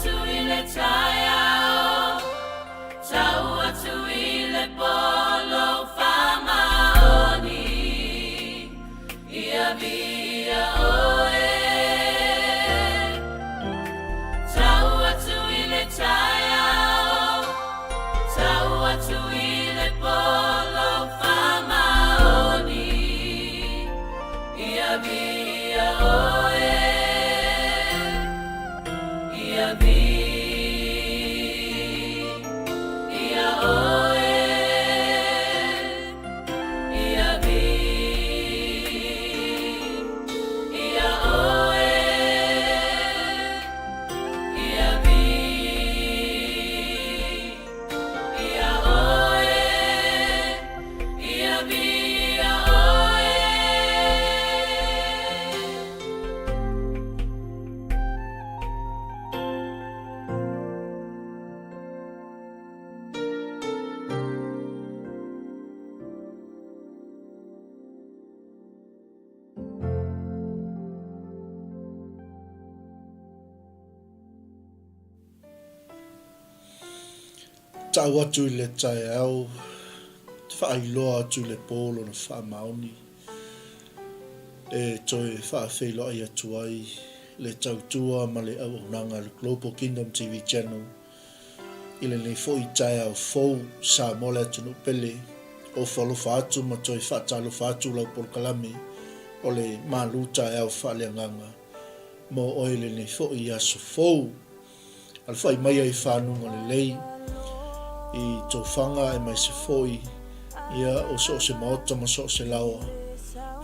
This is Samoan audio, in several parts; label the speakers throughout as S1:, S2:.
S1: atu i le taeao, tau atu i le po lou faamaoni, ia viia oe. Tau atu i le taeao, tau atu i le po lou faamaoni, ia viia oe. Ia viia oe. Ia viia oe. Ia viia oe. Ia viia oe.
S2: Tau atu i le taeao, faailoa atu i le po lona faamaoni e toe faafeiloai atu ai le tautua ma le auaunaga a le Global Kingdom TV Channel i lenei foi taeao fou Samoa le atunuu pele. Ofo alofa atu ma toe faatalofa atu lau polokalame o le malu taeao faaleagaga mo oe i lenei foi aso fou. Alafai maia i fanuga lelei, i tofaga aemaise foi ia o so o se maota ma so o se laoa.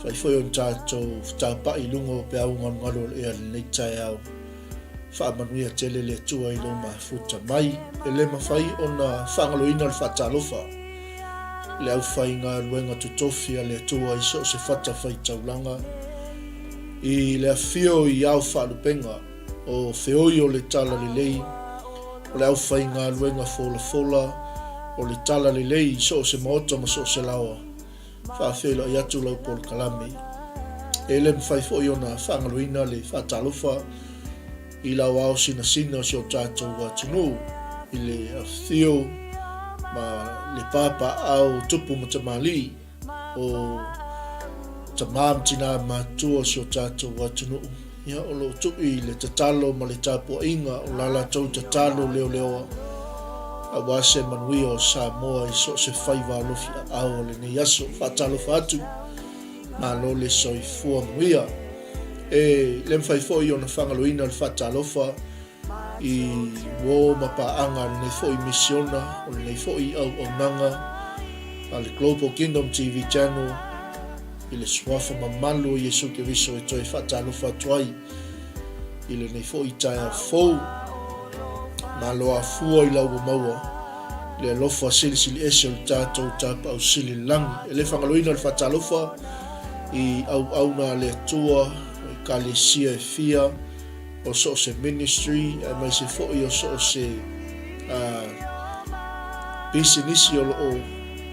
S2: Fai foi ona tatou fetapa'i i luga o peau galugalu o le ea i lenei taeao. Faamanuia tele le Atua i lou mafuta mai. E le mafai ona faagaloina le faatalofa i le aufaigaluega totofi a le Atua i so o se fatafaitaulaga, i le afio i ao faalupega, o feoi o le Talalelei, o le aufaigaluega folafola o le Talalelei i so o se maota ma so o se laoa. Faafeiloai atu lau polokalame. E le mafai foi ona faagaloina le faatalofa i lau ao sinasina o si o tatou atunuu i le afifio ma le papaaao o tupu ma tamalii, o tama ma tina matutua o si o tatou atunuu, ia, o lo o tui i le tatalo ma le tapuaiga o la latou tatalo leoleoa aua se manuia o Samoa i so o se faiva alofi aao o lenei aso. Faatalofa atu, malo le soifua manuia. E le mafai foi ona faagaloina le faatalofa i uo ma paaga a lenei foi misiona, o lenei foi auaunaga a le Global Kingdom TV Channel i le suafa mamalu o Iesu Keriso e toe faatalofa atu ai i lenei foi taeao fou. Malo afua i lau ua maua le alofa silisili ese o le tatou Tapaau Sili i le Lagi. E le fagaloina le faatalofa i auauna a le Atua o Ekalesia e fia, o so o se ministry aemaise foi o so o se pisinisi o lo o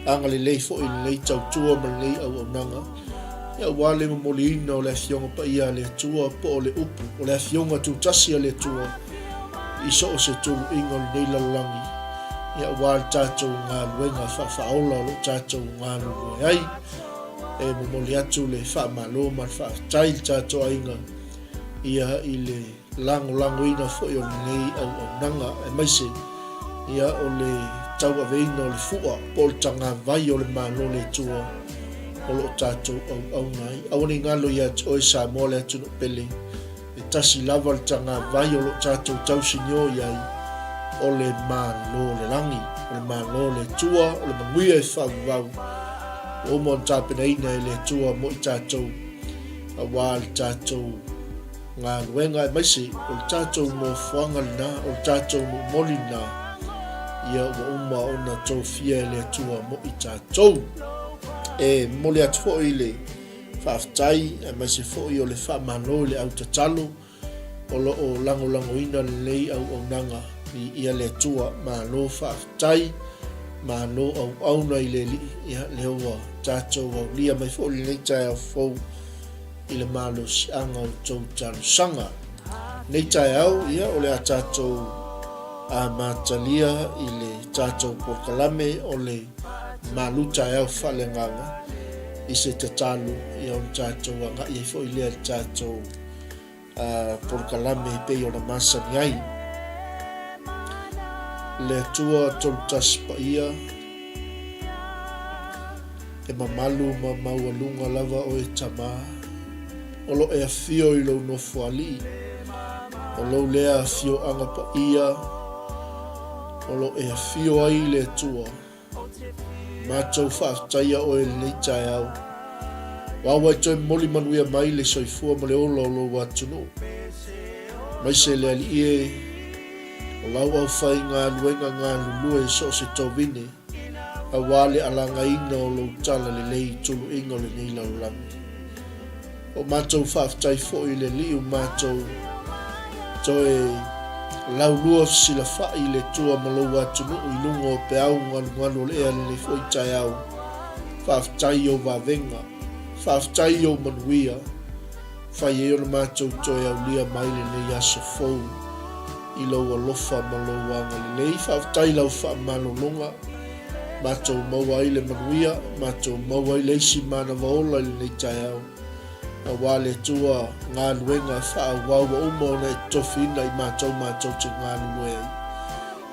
S2: agalelei foi i lenei tautua ma lenei auaunaga, ia aua le momoliina o le Afioga Paia a le Atua po o le upu o le Afioga Tutasi a le Atua i so o se tuluiga o lenei lalolagi, ia aua le tatou galuega faafaaola o lo o tatou galulue ai. E momoli atu le faamalo ma le faafetai i le tatou aiga ia i le lagolagoina foi o lenei auaunaga aemaise ia o le tauaveina o le fua po o le tagavai o le Malo le Atua o lo o tatou auauna ai. Aua ne i galo ia te oe Samoa le atunuu pele, e tasi lava le tagavai o lo o tatou tausinio i ai, o le Malo o le lagi, o le Malo o le Atua, o le manuia e faavavau ua uma ona tapenaina e le Atua mo i tatou. Aua le tatou galuega aemaise o le tatou nofoaga lena, o le tatou nuu moli lena, ia ua uma ona tofia e le Atua mo i tatou. E momoli atu foi le faafetai aemaise foi o le faamalo i le au tatalo o lo o lagolagoina lenei auaunaga. Viia le Atua, malo faafetai, malo auauna i le Alii, ia lea ua tatou aulia mai foi lenei taeao fou i le malosiaga o tou talosaga. Nei taeao, ia, o le a tatou amatalia i le tatou polokalame o le Malu Taeao Faaleagaga i se tatalo, ia ona tatou agai ai foi lea i le tatou polokalame e pei ona masani ai. Le Atua Tolutasi Paia, E mamalu ma maualuga lava oe Tama, o lo e afio i lou nofoalii, o lou lea afioaga paia, o lo e afio ai le Atua. Matou faafetaia oe i lenei taeao. Ua auai toe momoli manuia mai le soifua ma le ola o lou atunuu. Maise le Alii e, o lau aufaigaluega galulue so o se tovine, aua le alagaina o lou tala lelei i tuluiga o lenei lalolagi. O matou faafetai foi i le Alii o matou toe laulua fesilafai i le Atua ma lou atunuu i luga o peau galugalu o le ea lenei foi taeao. Faafetai i ou vavega. Faafetai i ou manuia. Fai ai ona matou toe aulia mai lenei aso fou i lou alofa ma lou agalelei. Faafetai i lau faamalologa. Matou maua ai le manuia, matou maua ai le isi manava ola i lenei taeao. Aua le Atua galuega faaauau ua uma ona e totofiina i matou matou te galulue ai.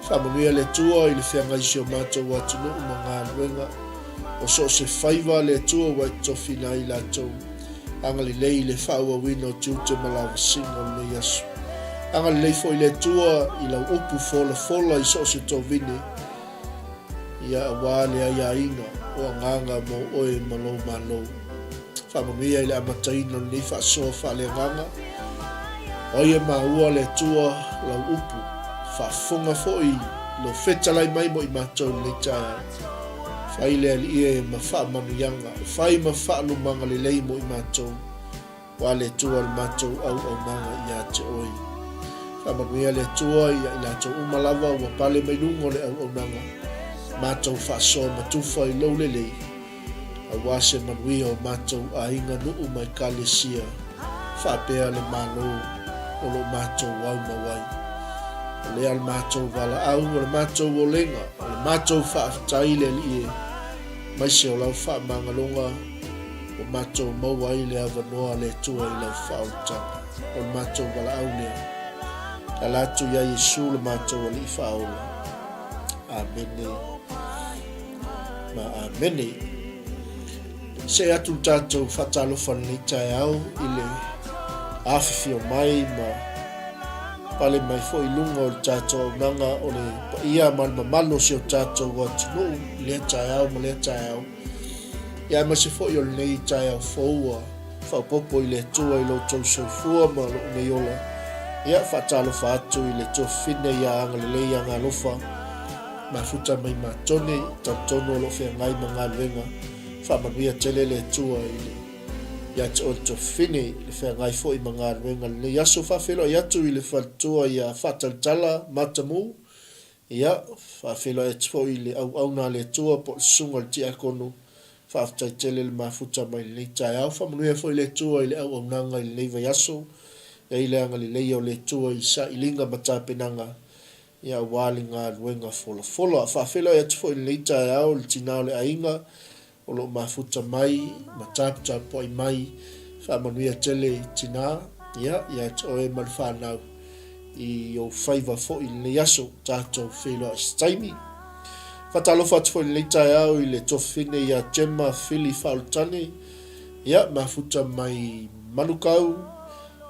S2: Faamanuia le Atua i le feagai si o matou atunuu ma galuega o so o se faiva a le Atua ua e totofiina ai latou. Agalelei i le faaauauina o tiute ma lavasiga o lenei aso. Agalelei foi le Atua i lau upu folafola i so o se tovine Ia aua le aiaina o agaga mo oe ma lou Malo. Faamanuia i le amataina o lenei faasoa faaleagaga. O ai e maua le Atua lau upu, faafofoga foi lou fetalai mai mo i matou i lenei taeao. Fai le Alii e ma faamanuiaga, fai ma faalumaga lelei mo i matou. Ua le Atua le matou auaunaga ia te oe. Faamanuia le Atua ia i latou uma lava ua pale mai luga o le auaunaga, matou faasoa matufa i lou lelei, aua se manuia o matou aiga nuu ma ekalesia, faapea le Malo o lo matou aumau ai. O lea le matou valaau, o le matou olega, o le matou faafetai le Alii e, maise o lau faamagaloga, Ua matou maua ai le avanoa a le Atua i lau faaolataga. O le matou valaau lea. E ala atu iā Iesu le matou Alii Faaola. Amene ma amene. See atu le tatou faatalofa i lenei taeao i le afifio mai ma pale mai foi i luga o le tatou auaunaga o le paia ma le mamalu o si o tatou atunuu i lea taeao ma lea taeao. Ia aemaise foi o lenei taeao fou ua faaopoopo i le Atua i lo outou soifua ma lou nei ola. Ia faatalofa atu i le tuafafine ia agalelei Agaalofa mafuta mai Matone, talitonu o lo o feagai ma galuega. Faamanuia tele le Atua i le ia te oe le tuafafine i le feagai foi ma galuega i lenei aso. Faafeiloai atu i le faletua ia Faatalitala Matamu Ia, faafeiloai atu foi i le auauna a le Atua po o le susuga i le Tiakono. Faafetai tele le mafuta mai lenei taeao. Faamanuia foi le Atua i le auaunaga i lenei vaiaso. Ia i le agalelei o le Atua i sailiga ma tapenaga, ia aua le galuega folafola. Faafeiloai atu foi i lenei taeao i le tina o le aiga, O lo o mafuta mai ma taputapuai mai, faamanuia tele tina, ia, ia te oe ma le fanau i ou faiva foi i lenei aso, tatou feiloai se taimi. Faatalofa atu foi i lenei taeao i le tuafafine ia Gemma Fili Faaolotane, ia, mafuta mai Manukau,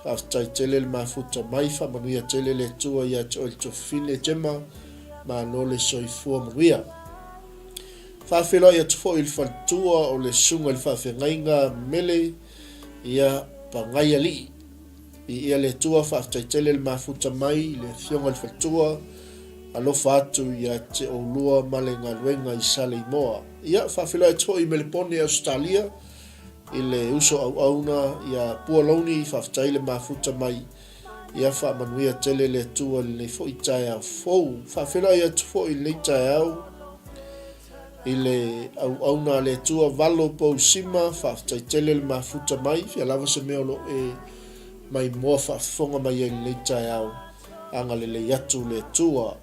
S2: faafetai tele le mafuta mai, faamanuia tele le Atua ia te oe le tuafafine Gemma, malo le soifua manuia. Faafeiloai atu foi i le faletua o le Susuga i le Faafeagaiga Mele, ia Pagaialii. Viia le Atua, faafetai tele le mafuta mai i le Afioga i le Faletua, alofa atu ia te oulua ma le galuega i Saleimoa. Ia, faafeiloai atu foi i Melepone, Ausetalia, i le uso auauna ia Pua Louni, faafetai le mafuta mai. Ia faamanuia tele le Atua i lenei foi taeao fou. Faafeiloai atu foi i lenei taeao i le auauna a le Atua Valo Pousima, faafetai tele le mafuta mai, fia lava se mea o lo o e maimoa faafofoga mai ai i lenei taeao, agalelei atu le Atua.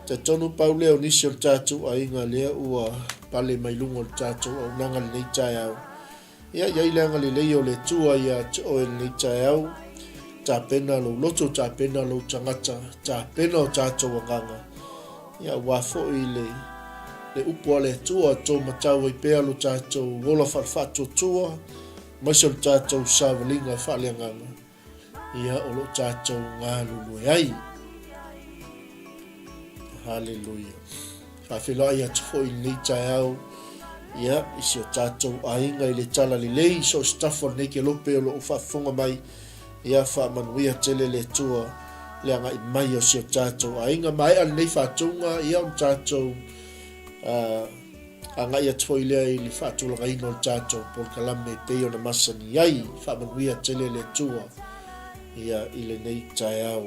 S2: Talitonu pau lea o nisi o le tatou aiga lea ua pale mai luga o le tatou auaunaga i lenei taeao. Ia i ai le agalelei o le Atua ia te oe i lenei taeao, tapena lou loto, tapena lou tagata, tapena o tatou agaga, ia aua foi le, le upu a le Atua, tō matau ai pea lo tatou ola faalefaatuatua, aemaise o le tatou savaliga faaleagaga. Ia o lo o tatou galulue ai. Haleluia. Faafeiloai atu foi i lenei taeao ia, i si o tatou aiga i le tala lelei, so o se tafa o lenei kelope o lo o faafofoga mai, ia faamanuia tele le Atua le agai mai o si o tatou aiga. Maea lenei faatouga, ia ona tatou uh, Agai atu foi lea i le faatulagaina o le tatou polokalame e pei ona masani ai. Faamanuia tele le Atua ia i lenei taeao.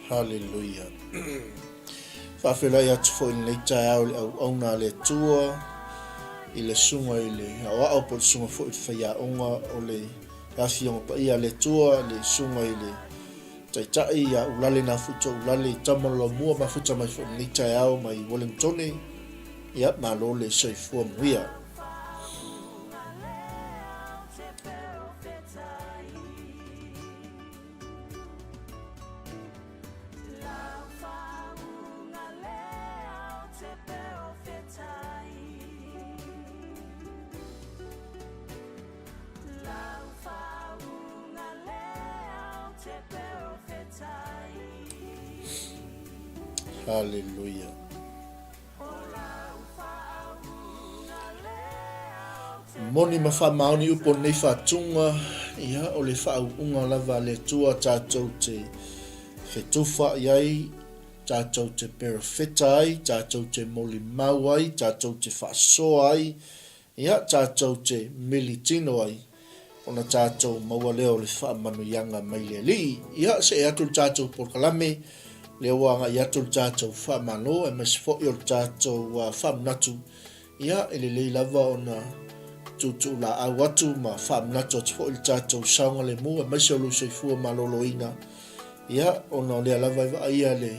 S2: Haleluia. Faafeiloai atu foi i lenei taeao i le auauna a le Atua, i le susuga i le aoao po o le susuga foi i le faiaoga o le Afioga Paia a le Atua, le susuga i le Taitai ia Ulale Nafuito Ulale i Tama Laumua mafuta mai foi i lenei taeao mai Wellingtone. Ia, malo le soifua manuia. Haleluia. Moni ma faamaoni upu o lenei faatuga, ia, o le faauuga lava a le Atua tatou te fetufa i ai, tatou te perofeta ai, tatou te molimau ai, tatou te faasoa ai, Ia, tatou te mili tino ai, ona tatou maua lea o le faamanuiaga mai le Alii. Ia, see atu le tatou polokalame, lea ua agai atu le tatou faamalo, aemaise foi o le tatou faamanatu. Ia, e lelei lava ona tuutuulaau atu ma faamanatu atu foi le tatou saogalemu, aemaise o lou soifua maloloina. Ia, ona o lea lava e vaaia le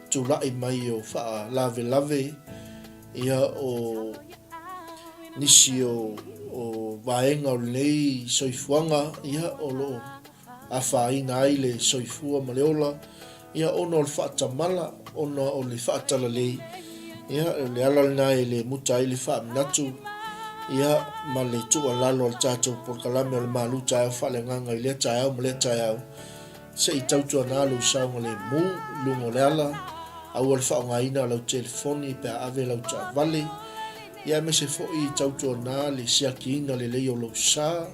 S2: tulai mai o faalavelave, ia, o nisi o, o vaega o lenei soifuaga, ia, o lo o afaina ai le soifua ma le ola, ia, ona o le faatamala, ona o le faatalalei, ia, o le ala lena e le muta ai le faamanatu, ia, ma le tuualalo a le tatou polokalame o le Malu Taeao Faaleagaga i lea taeao ma lea taeao, Se i tautuana lou saogalemu i luga o le ala, aua le faaaogaina o lau telefoni pe a ave lau taavale, ia aemaise foi tautuana le siakiina lelei o lou sa,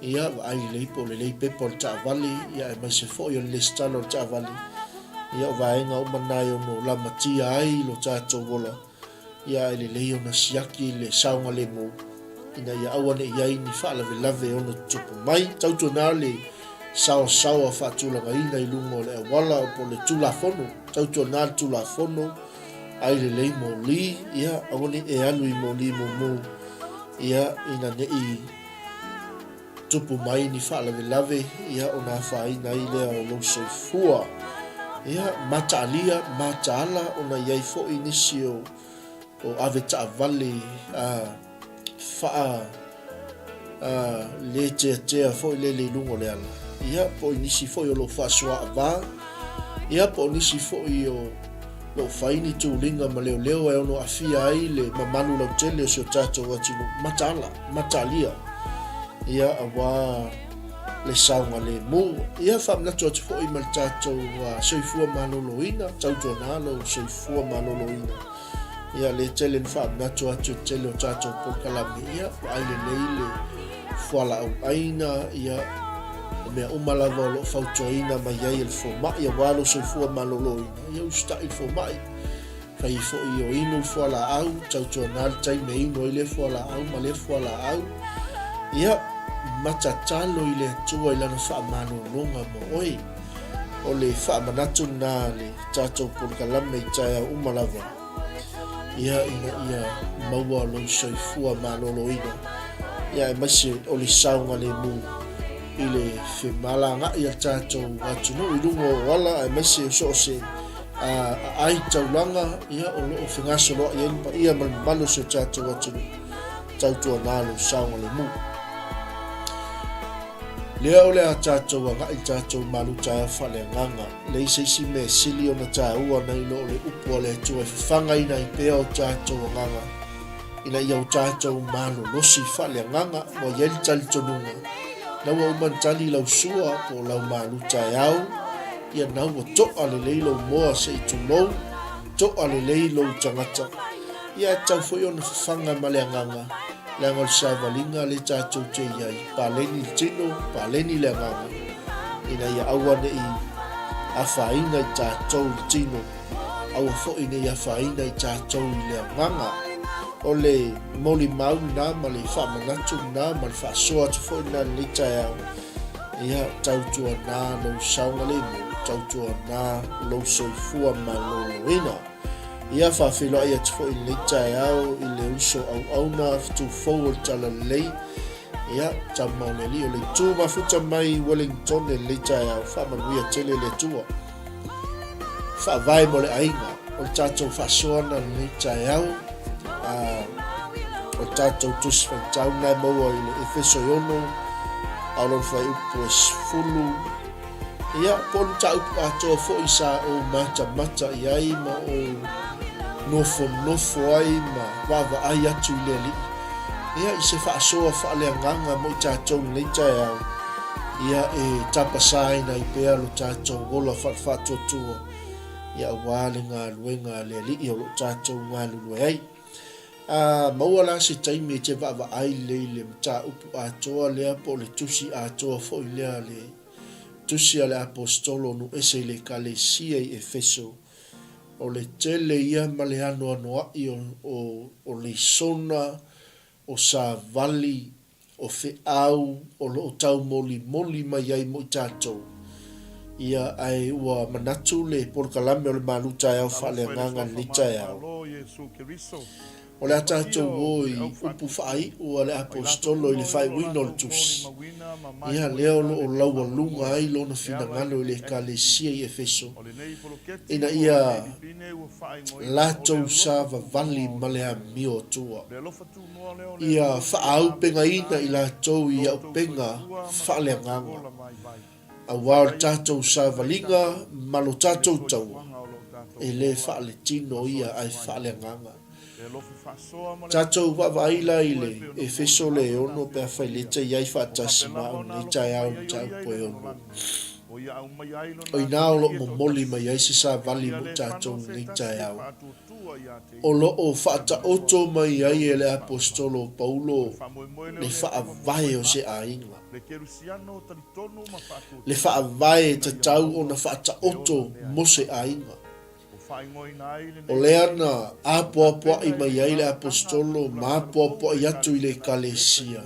S2: ia vaai lelei po o lelei pepa o le taavale, ia aemaise foi o le lesitala o le taavale. Ia, o vaega uma na e ono lamatia ai lo tatou ola, ia e lelei ona siaki le saogalemu ina ia aua ne i ai ni faalavelave e ono tutupu mai. Tautuana le saoasaoa faatulagaina i luga o le auala po o le Tulafono. Tautuana le Tulafono, ai lelei moli, ia aua ne i e alu i moli mumu, ia ina ne i tupu mai ni faalavelave, ia ona afaina ai lea o lou soifua. Ia, mataalia, mataala ona i ai foi nisi o, o avetaavale a faa a le teatea foi lele i luga o le ala, ia, po o nisi foi o lo o faasoaavā, ia, po o nisi foi o lo o fai ni tuliga ma leoleo e ono aafia ai le mamalu lautele o si o tatou atunuu, mataala, mataalia, ia, aua le saogalemu. Ia, faamanatu atu foi ma le tatou soifua maloloina, tautuana lou soifua maloloina. Ia, lea tele na faamanatu atu i le tele o tatou polokalame, ia, vaai lelei le fualaau ʻaina, ia, o mea uma lava o lo o fautuaina mai ai e le fomai aua lou soifua maloloina, ia usitai i le fomai. Fai foi o inu le fualaau, tautuana le taimi e inu ai lea fualaau ma lea fualaau. Ia, matatalo i le Atua i Lana faamalologa mo oe. O le faamanatu lena a le tatou polokalame i taeao uma lava, ia, ina ia maua lou soifua maloloina, ia, aemaise o le saogalemu i le femalagaai a le tatou atunuu i luga o auala, aemaise o so o se aai taulaga, ia, o lo o fegasoloai ai le paia ma le mamalu o si o tatou atunuu. Tautuana lou saogalemu. Lea o le a tatou agai i tatou malutaeao faaleagaga, leai se isi mea e sili ona taua nai lo o le upu a le Atua e fafagaina ai pea o tatou agaga ina ia o tatou malolosi faaleagaga. Ua i ai le talitonuga, na ua uma ona tali lau sua po o lau malutaeao, ia na ua to'a lelei lou moa se i tulou, to'a lelei lou tagata. Ia e tatau foi ona fafaga ma le agaga, leaga o le savaliga lea tatou te i ai, paleni le tino, paleni le agaga, ina ia aua ne i afaina i tatou i le tino, aua foi ne i afaina i tatou i le agaga. O le molimau lena ma le faamanatu lena ma le faasoa atu foi lena i lenei taeao, ia tautuana lou saogalemu, tautuana lou soifua maloloina. Ia faafeiloai atu foi i lenei taeao i le uso auauna fetu fou o le Talalelei. Ia, tama o le alii o le itu mafuta mai i Wellington i lenei taeao, faamanuia tele le Atua. Faavae mo le aiga o le tatou faasoana i lenei taeao, a o le tatou tusi faitau na e maua i le Efeso e 6, a o lona fuaiupu e 10, Ia, po o le mataupu atoa foi sa ou matamata i ai ma ou nofonofo ai ma vaavaai atu i le Alii, ia, i se faasoa faaleagaga mo i tatou i lenei taeao, ia, e tapasaina ai pea lo tatou ola faale-faatuatua, ia, aua le galuega a le Alii o lo o tatou galulue ai. A maua la se taimi e te vaavaai lelei i le mataupu atoa lea po o le tusi atoa foi lea a le Tusi a le Aposetolo o Nuese i le Ekalesia i Efeso, o le tele ia ma le anoanoai o, o, o lesona, o savali, o feau o lo o taumolimoli mai ai mo i tatou. Ia, ae ua manatu le polokalame o le Malu Taeao
S3: Talofa i le
S2: Faaleagaga i
S3: Suafa
S2: lenei taeao.
S3: Manumalo Iesu Keriso,
S2: O
S3: le
S2: le a
S3: paia
S2: tatou o
S3: o le
S2: i upu
S3: aufaatuaina,
S2: faaiu a le
S3: ma i latou
S2: Aposetolo i
S3: uma
S2: le
S3: o lo o
S2: faaiuina o le
S3: latou
S2: tusi.
S3: molimauina ma
S2: Ia, lea o
S3: maimoaina
S2: lo o
S3: le
S2: laualuga
S3: faamoemoe
S2: ai lona
S3: e ala i
S2: finagalo i le
S3: lenei
S2: Ekalesia
S3: STT.
S2: i Efeso,
S3: O lenei poloketi
S2: ina
S3: po o
S2: ia
S3: lenei lipine ua faaigoaina o le
S2: latou
S3: Alofa Tunoa
S2: savavali
S3: o
S2: ma
S3: le
S2: le
S3: Atua.
S2: amio atua.
S3: O le alofa tunoa lea o le
S2: Ia
S3: Atua seia faamauina
S2: faaaupegaina i
S3: ai
S2: latou
S3: lo
S2: i
S3: outou
S2: auupega
S3: soifua ma lo tatou
S2: faaleagaga,
S3: ola vaivai.
S2: aua
S3: Fai
S2: o le
S3: ai
S2: tatou
S3: o pule i
S2: savaliga
S3: tatou
S2: ma lo
S3: i le
S2: tatou taua,
S3: soifuaga o lo tatou
S2: e le
S3: ola
S2: faaletino
S3: ma
S2: ia ae
S3: soifua ai nei.
S2: faaleagaga.
S3: Le alofa faasoa ma le
S2: Tatou
S3: alofa tunoa
S2: vaavaai
S3: o le
S2: la i
S3: Atua
S2: le
S3: e pei ona
S2: Efeso le
S3: molimau
S2: 6 pe
S3: na
S2: afai le
S3: afiolia
S2: te i ai
S3: o
S2: faatasi ma
S3: faapena
S2: au
S3: ona
S2: lenei
S3: alofa
S2: taeao
S3: mai
S2: i
S3: ai o Ia i
S2: mataupu
S3: le
S2: e 6.
S3: lalolagi, ua Ia aumaia ai
S2: O
S3: Lona
S2: i ina o lo o
S3: Atalii e
S2: momoli
S3: toatasi,
S2: mai ai se
S3: e
S2: savali
S3: fia
S2: mo
S3: le
S2: tatou
S3: fano
S2: i
S3: se
S2: lenei
S3: tasi e
S2: taeao.
S3: faatuatua
S2: O lo o faataoto mai ai e le Aposetolo o Paulo le faavae o se aiga. Le faavae e tatau ona faataoto mo se aiga. O lea na apoapoai mai ai le Aposetolo ma apoapoai atu i le Ekalesia,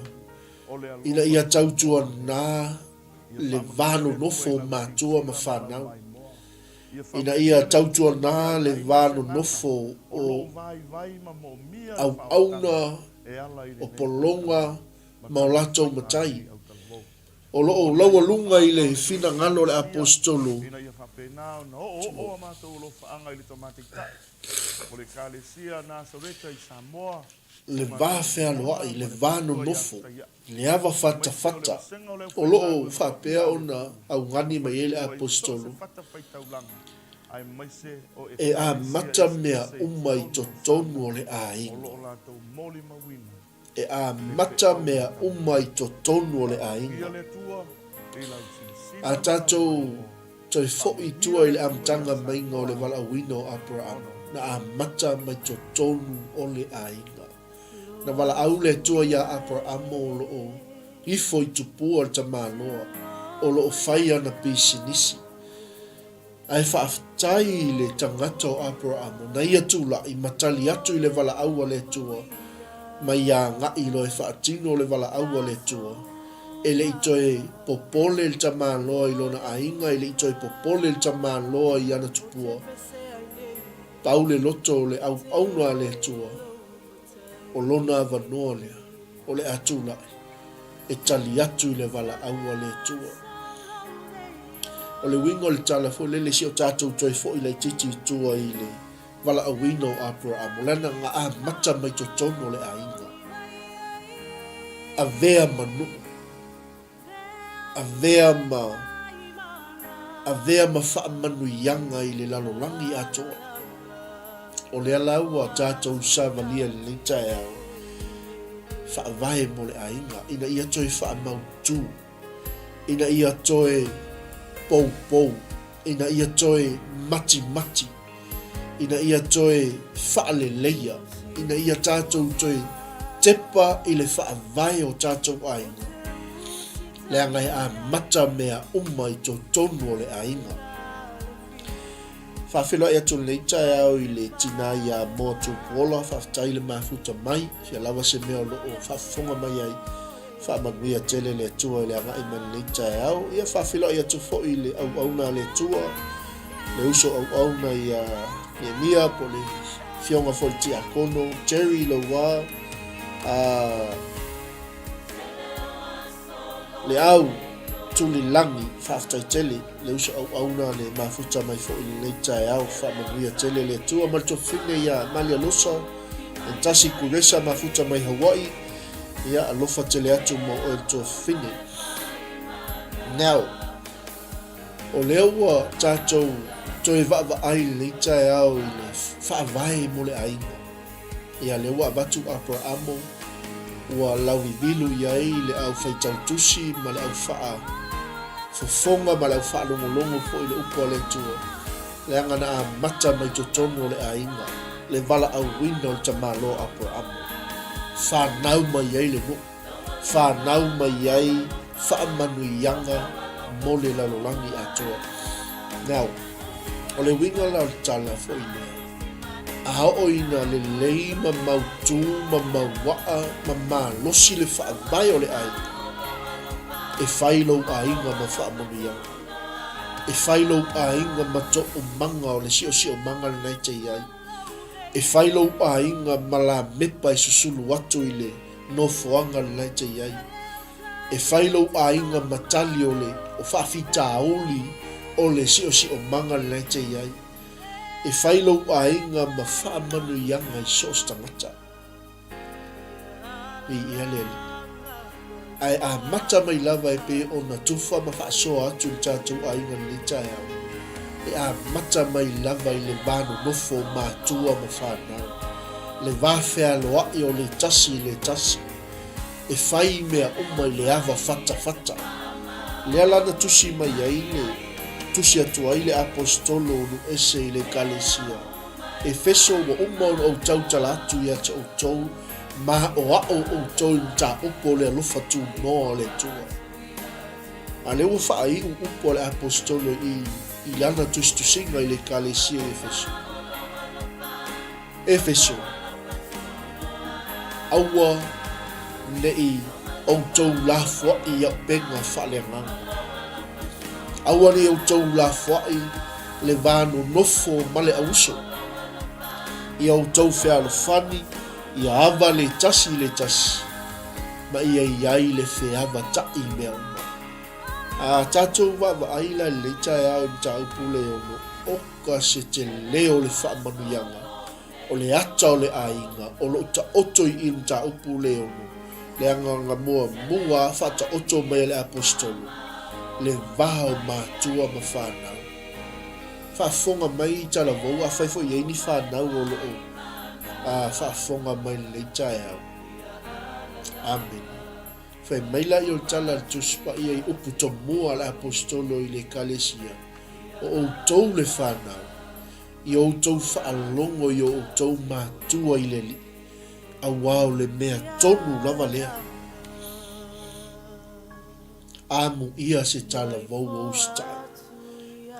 S2: ina ia tautuana le va nonofo o matua ma fanau, ina ia tautuana le va nonofo o auauna, o pologa ma o latou matai. O lo o laualuga i le finagalo o le Aposetolo. Le va fealoai, le va nonofo, le ava fatafata, o lo o faapea ona augani mai ai le Aposetolo, e amata mea uma i totonu o le aiga. E amata mea uma i totonu o le aiga. A tatou toe foi i tua i le amataga maiga o le valaauina o Aperahama, na amata mai totonu o le aiga. Na valaau le Atua iā Aperahama o lo o ifo i tupua le tamaloa o lo o fai ana pisinisi. Ae faafetai i le tagata o Aperahama na ia tulai ma tali atu i le valaau a le Atua ma ia agai loa e faatino le valaau a le Atua. E le i toe popole le tamaloa i lona aiga, e le i toe popole le tamaloa i ana tupua. Pau le loto o le auauna a le Atua, o lona avanoa lea, o le a tulai e tali atu i le valaau a le Atua. O le uiga o le tala foi lele, se o tatou toe foi laitiiti i tua i le valaauina o Aperahama, leaga na amata mai totonu o le aiga, avea ma nuu. Avea ma avea ma faamanuiaga i le lalolagi atoa. O lea la ua tatou savalia i lenei taeao, faavae mo le aiga, ina ia toe faamautu, ina ia toe poupou, ina ia toe matimati, ina ia toe faaleleia, ina ia tatou toe tepa i le faavae o tatou aiga, leaga e amata mea uma i totonu o le aiga. Faafeiloai atu lenei taeao i le tina ia Moa Tupuola, faafetai le mafuta mai, fia lava se mea o lo o faafofoga mai ai. Faamanuia tele le Atua i le agai mai lenei taeao. Ia faafeiloai atu foi i le auauna a le Atua, le uso auauna ia Nehemia po o le afioga foi i le Tiakono Jerry Lauā, a le au Tulilagi, faafetai tele le uso auauna le mafuta mai foi i lenei taeao. Faamanuia tele le Atua ma le tuafafine ia Malia Losa, Entasi Kuresa mafuta mai Hawaii, Ia alofa tele atu mo oe le tuafafine. Now, o lea ua tatou toe vaavaai lenei taeao i le faavae mo le aiga. Ia, lea ua avatu Aperahamo, ua lauivilu i ai le au faitau tusi ma le au faafofoga ma le au faalogologo foi i le upu a le Atua, leaga na amata mai totonu o le aiga le valaauina o le tamaloa Aperahamo. Fanau mai ai le nuu, fanau mai ai faamanuiaga mo le lalolagi atoa. Now, o le uiga la o le tala foi lea, a oo ina lelei ma mautū ma mauaa ma malosi le faavae o le aiga, e fai lou aiga ma faamanuiaga. E fai lou aiga ma toomaga o le siosiomaga lena e te i ai. E fai lou aiga ma lamepa e susulu atu i le nofoaga lena e te i ai. E fai lou aiga ma tali o le o faafitauli o le siosiomaga lena e te i ai. E fai lou aiga ma faamanuiaga i so o se tagata. Viia le Alii. Ae amata mai lava e pei ona tufa ma faasoa atu i le tatou aiga i lenei taeao, e amata mai lava i le va nonofo o matua ma fanau, le va fealoai o le tasi i le tasi, e fai mea uma i le ava fatafata. Lea la na tusi mai ai le, tusi atu ai le Aposetolo o Nuese i le Ekalesia. Efeso ua uma ona ou tautala atu ia te outou, ma aʻoaʻo outou i mataupu o le alofa tunoa o le Atua. A lea ua faaiu upu a le Aposetolo i i lana tusitusiga i le Ekalesia i Efeso. Efeso, Aua ne i outou lafoai i auupega faaleagaga. Aua ne i outou lafoai le va nonofo ma le auuso. Ia outou fealofani, ia ava le tasi i le tasi, ma ia i ai le feavataʻi i mea uma. A tatou vaavaai la i lenei taeao i mataupu le ono oka se tele o le faamanuiaga o le ata o le aiga o lo o taoto i i mataupu le ono, le agaga muamua faataoto mai a le Aposetolo, le va o matua ma fanau. Faafofoga mai talavou afai foi i ai ni fanau o lo o faafofoga mai i lenei taeao. Amene. Fai mai laia o le tala a le Tusi Paia i upu tomua a le Aposetolo i le Ekalesia, O outou le fanau, i outou faalogo i o outou matua i le Alii, auā o le mea tonu lava lea. Amuia se talavou o usitai.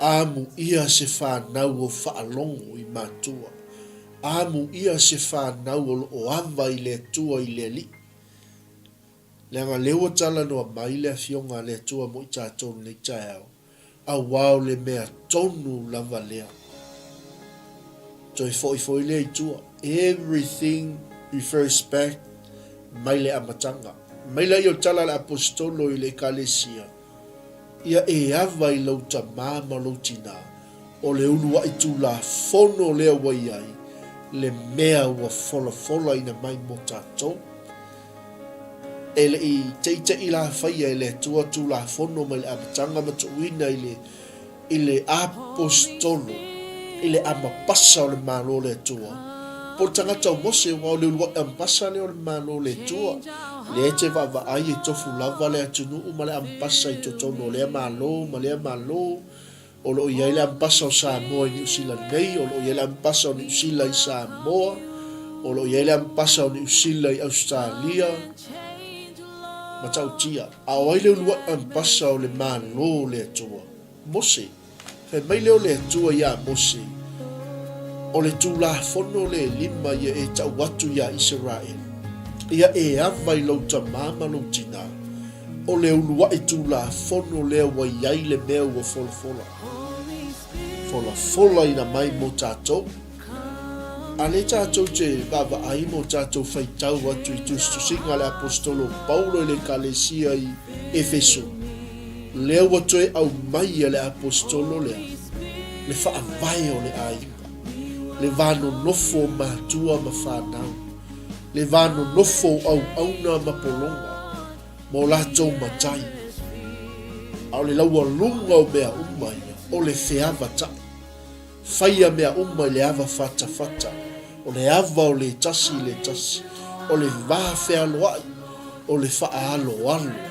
S2: Amuia se fanau o faalogo i matua. Amuia se fanau o lo o ava i le Atua i le Alii. Leaga lea ua talanoa mai le Afioga a le Atua mo i tatou lenei taeao, auā o le mea tonu lava lea. Toe foi foi lea i tua. Everything refers back mai le amataga. Mai laia o le tala a le Aposetolo i le Ekalesia, Ia e ava i lou tamā ma lou tinā, o le uluaʻi Tulafono lea ua i ai, le mea ua folafolaina mai mo tatou. E le i teʻiteʻi la faia e le Atua Tulafono mai le amataga ma tuuina i le, i le Aposetolo, i le amapasa o le Malo o le Atua. Po o le tagata o Mose, aua o le uluaʻi amapasa lea o le Malo o le Atua. Lea e te vaavaai e tofu lava le atunuu ma le amapasa i totonu o lea Malo ma lea Malo. O lo o i ai le Ambasa o Samoa i Niu Sila nei, o lo o i ai le Ambasa o Niu Sila i Samoa, o lo o i ai le Ambasa o Niu Sila i Ausetalia, matautia. A o ai le uluaʻi Ambasa o le Malo o le Atua? Mose. Fai mai lea o le Atua iā Mose, O le Tulafono le lima ia e tau atu iā Iseraele, ia e ava i lou tamā ma lou tinā. O le uluaʻi Tulafono lea ua i ai le mea ua folafola. Folafolaina mai mo tatou. A lea tatou te vaavaai mo tatou faitau atu i tusitusiga a le Aposetolo Paulo i le Ekalesia i Efeso, lea ua toe aumai e le Aposetolo lea le faavae o le aiga, le va nonofo o matua ma fanau, le va nonofo o auauna ma pologa, ma o latou matai, a o le laualuga o mea uma ia, o le feavataʻi. Faia mea uma i le ava fatafata, o le ava o le tasi i le tasi, o le va fealoaʻi, o le faaaloalo.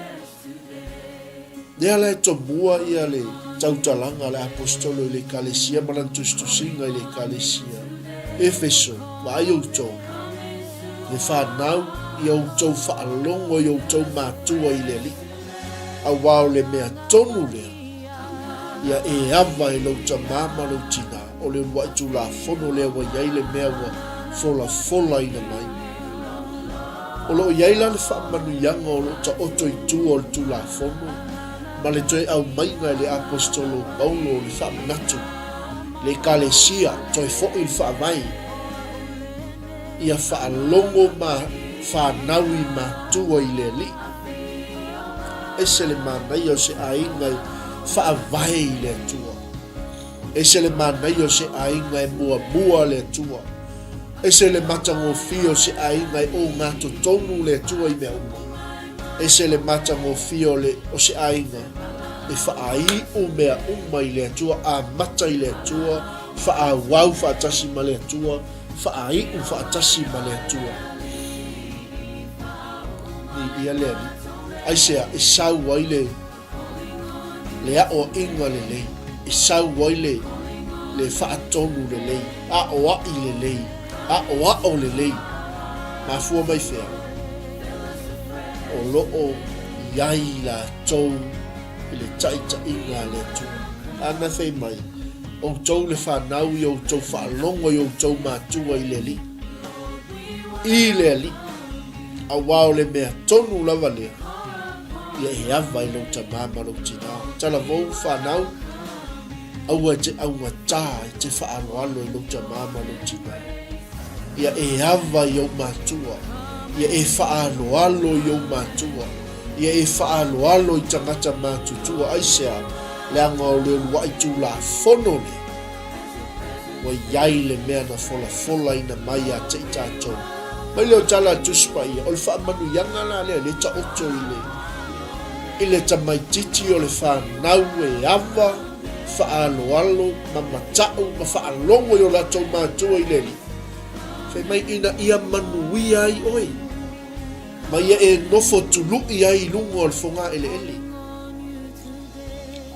S2: Lea la e tomua ia le tautalaga a le Aposetolo i le Ekalesia ma lana tusitusiga i le Ekalesia. Efeso, vaai outou, le fanau, ia outou faalogo i outou matua i le Alii, auā o le mea tonu lea, ia e ava e lou tamā ma lou tinā, o le uluaʻi Tulafono lea ua i ai le mea ua folafolaina mai. O lo o i ai la le faamanuiaga o lo o taoto i tua o le Tulafono ma le toe aumaiga e le Aposetolo Paulo o le faamanatu, le Ekalesia, toe foi i le Faavae, ia faalogo ma fanau i matua i le Alii. Ese le manaia o se aiga e faavae i le Atua. Ese le manaia o se aiga e muamua le Atua. Ese le matagofie o se aiga e ogatotonu le Atua i mea uma. Ese le matagofie o le o se aiga e faaiu mea uma i le Atua, amata i le Atua, faaauau faatasi ma le Atua, faaiu faatasi ma le Atua. Viia le Alii. Aisea e sau ai le le aoaiga lelei, e sau ai le, le faatonu lelei, aoaʻi lelei, aʻoaʻo lelei. Mafua mai fea? O lo o i ai latou i le taʻitaʻiga a le Atua. Ana fai mai, Outou le fanau i outou faalogo i outou matua i le Alii. I le Alii, auā o le mea tonu lava lea, ia e ava i lou tamā ma lou tinā. Talavou, fanau, aua e te augatā e te faaaloalo i lou tamā ma lou tinā. Ia e ava i ou matua, ia e faaaloalo i ou matua, ia e faaaloalo i tagata matutua. Aisea? Leaga o le uluai Tulafono lea ua i ai le mea na folafolaina mai ia te i tatou. Mai lea o tala a Tusi Paia, o le faamanuiaga la lea, lea taoto i le, i le tamaititi o le fanau e ava, faaaloalo, ma mata'u, ma faalogo i o latou matua i le Alii. Fai mai ina ia manuia ai oe, ma ia e nofo tuluʻi ai i luga o le fogaeleele.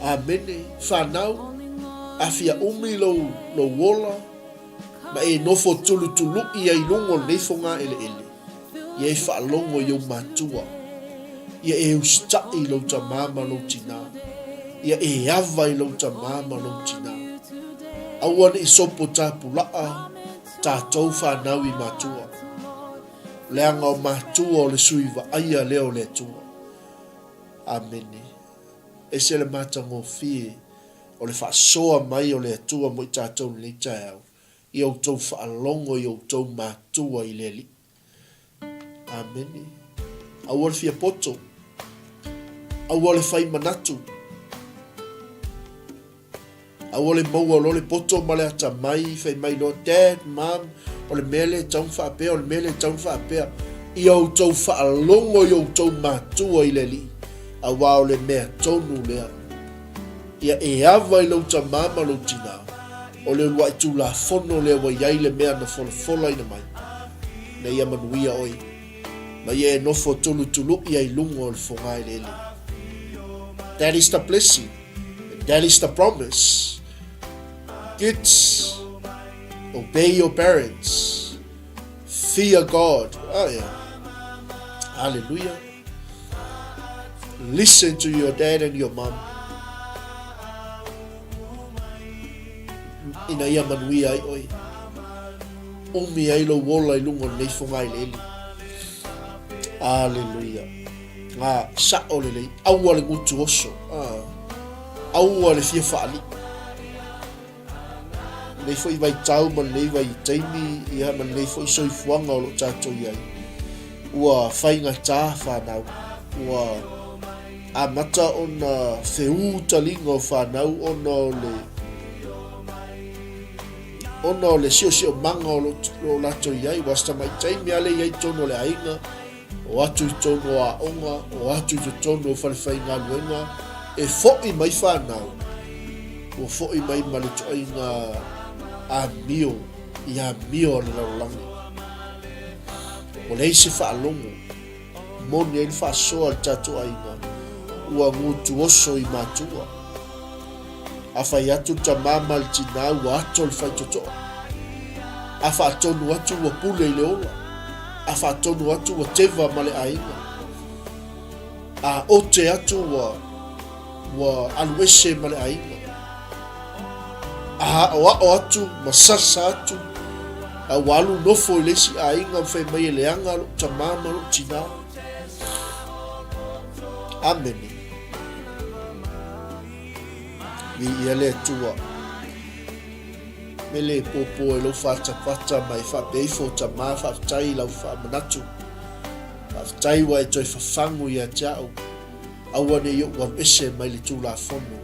S2: Amene. Fanau, afia umi lou, lou ola, ma e nofo tulutuluʻi ai i luga o lenei fogaeleele, ia e faalogo i ou matua, ia e usitaʻi i lou tamā ma lou tinā, ia e ava i lou tamā ma lou tinā. Aua ne i sopo tapulaʻa tatou fanau i matua, leaga o matua o le sui vaaia lea o le Atua. Amene. Ese le matagofie o le faasoa mai o le Atua mo i tatou i lenei taeao, ia outou faalogo i outou matua i le Alii. Amene. Aua le fia poto. Aua le fai manatu. Aua le maua loa le poto ma le atamai, fai mai loa, Dad, Mum, o le mea lea e tatau ona faapea, o le mea lea e tatau ona faapea. Ia outou faalogo i outou matua i le Alii, aua o le mea tonu lea. Ia e ava i lou tamā ma lou tinā, o le uluai Tulafono lea ua i ai le mea na folafolaina mai, ina ia manuia oe, ma ia e nofo tulutuluʻi ai luga o le fogaeleele. That is the blessing. That is the promise. Kids, obey your parents. Fear God. Oh, yeah. Hallelujah. Listen to your dad and your mom. Ina ia manuia ai oi. Umi ai lou ola i luga o lenei fogaeleele. Hallelujah. Ngā saʻo lelei, aua le gutu oso, aua le fia faalii. Lenei foi vaitau ma lenei vaitaimi, ia ma lenei foi soifuaga o lo o tatou i ai, ua faigata fanau, ua amata ona feū taliga o fanau ona o le ona o le siosiomaga o lo o latou i ai. Ua se tamaitai mea lea i ai i totonu o le aiga, O atu i totonu o aoga, o atu i totonu o falefaigaluega, e foʻi mai fanau, ua foʻi mai ma le ituaiga amio i amio a le lalolagi. Ua leai se faalogo, moni ai le faasoa a le tatou aiga, ua gutuoso i matua. A fai atu le tamā ma le tinā ua ato le faitotoa. A faatonu atu ua pule i le ola. A faatonu atu ua teva ma le aiga. A ote atu ua ua alu ese ma le aiga. A aʻoaʻo atu ma sasa atu a ua alu nofo i le isi aiga ma fai mai e leaga loʻu tamā ma loʻu tinā. Amene. Viia le Atua. Mele e pōpō ai lou whātapata ma e faapea ifo o tamā faafetai i lau faamanatu. Faafetai ua e toe fafagu ia te a'u. Aua ne i oʻu alu ese mai le Tulafono.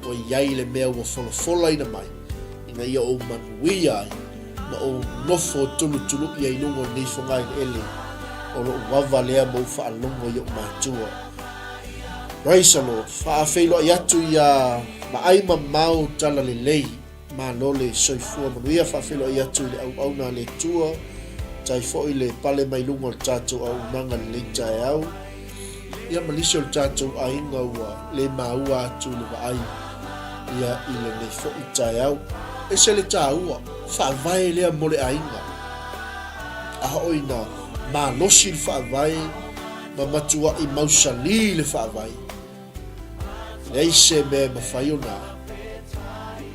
S2: Ua i ai le mea ua folafolaina mai ina ia ou manuia ai ma ou nofo tulutuluʻi ai i luga o lenei fogaeleele o loʻu ava lea ma ou faalogo i oʻu matua. Praise the Lord. Faafeiloai atu iā Vaai Mamao Talalelei, Malo le soifua manuia. Faafeiloai atu i le auauna a le Atua, tai foi le pale mai luga o le tatou auaunaga i lenei taeao. Ia ma nisi o le tatou aiga ua le maua atu i le vaai. Ia i lenei foi taeao. Ese le taua, faavae lea mo le aiga. A oo ina malosi le faavae ma matuai mausali le faavae, leai se mea e mafai ona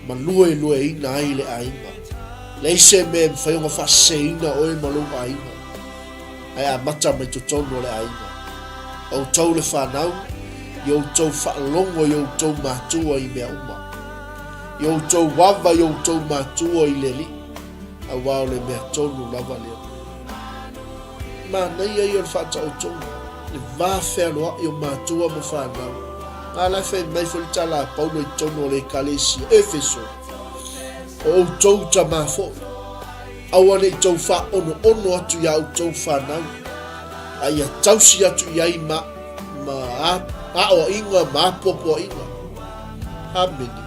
S2: maluelueina ai le aiga. Leai se mea e mafai ona faaseseina oe ma lou aiga, ae amata mai totonu o le aiga. Outou le fanau, i outou faalogo i outou matua i mea uma. I outou ava i outou matua i le Alii, aua o le mea tonu lava lea. Manaia ia o le faataotoga, le va fealoai o matua ma fanau. A la e fai mai foi le tala a Paulo i totonu o le Ekalesia, Efeso, O outou tamā foi, aua ne i tou faaonoono atu iā outou fanau, a ia tausi atu i ai ma, ma aoaiga ma apoapoaiga. Amene.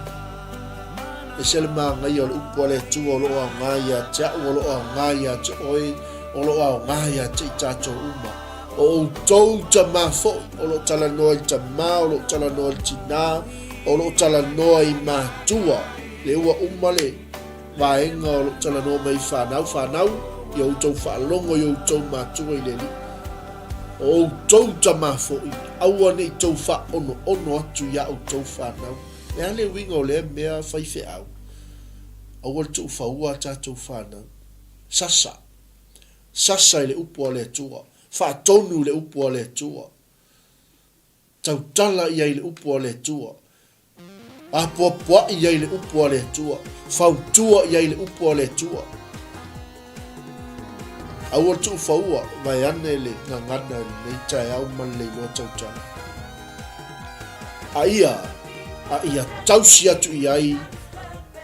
S2: Ese le manaia o le upu a le Atua o lo o aoga ia te au, o lo o aoga ia te oe, o lo o aoga ia te i tatou uma. O outou tamā foi, o lo o talanoa i tamā, o lo o talanoa i tinā, o lo o talanoa i matua, le ua uma le vaega o lo o talanoa mai i fanau, fanau, ia outou faalogo i outou matua i le Alii. O outou tamā foi, aua ne i tou faaonoono atu iā outou fanau. Le a le uiga o lea mea faifeau? Aua le tuufaua a tatou fanau. Sasa. Sasa i le upu a le Atua. Faatonu i le upu a le Atua. Tautala ia i le upu a le Atua. Apoapoai ia i le upu a le Atua. Fautua ia i le upu a le Atua. Aua le tuufaua, vaeane le gagana i lenei taeao ma le leiloa tautala. A ia, a ia tausi atu i ai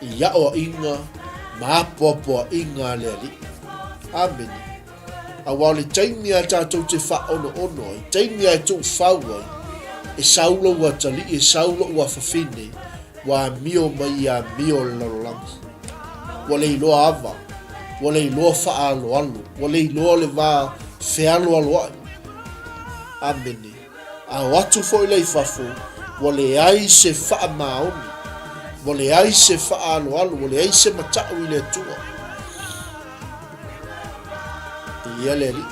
S2: i aoaiga ma apoapoaiga a le Alii. Amene. Aua o le taimi a tatou te faaonoono ai, taimi a e tuufau ai, e sau lou atalii, e sau lou afafine, ua amio mai i amio o le lalolagi. Ua le iloa ava, ua le iloa faaaloalo, ua le iloa le va fealoaloai. Amene. A o atu foi la i fafo, ua leai se faamaoni, ua leai se faaaloalo, ua leai se matau i le Atua. Ia le Alii.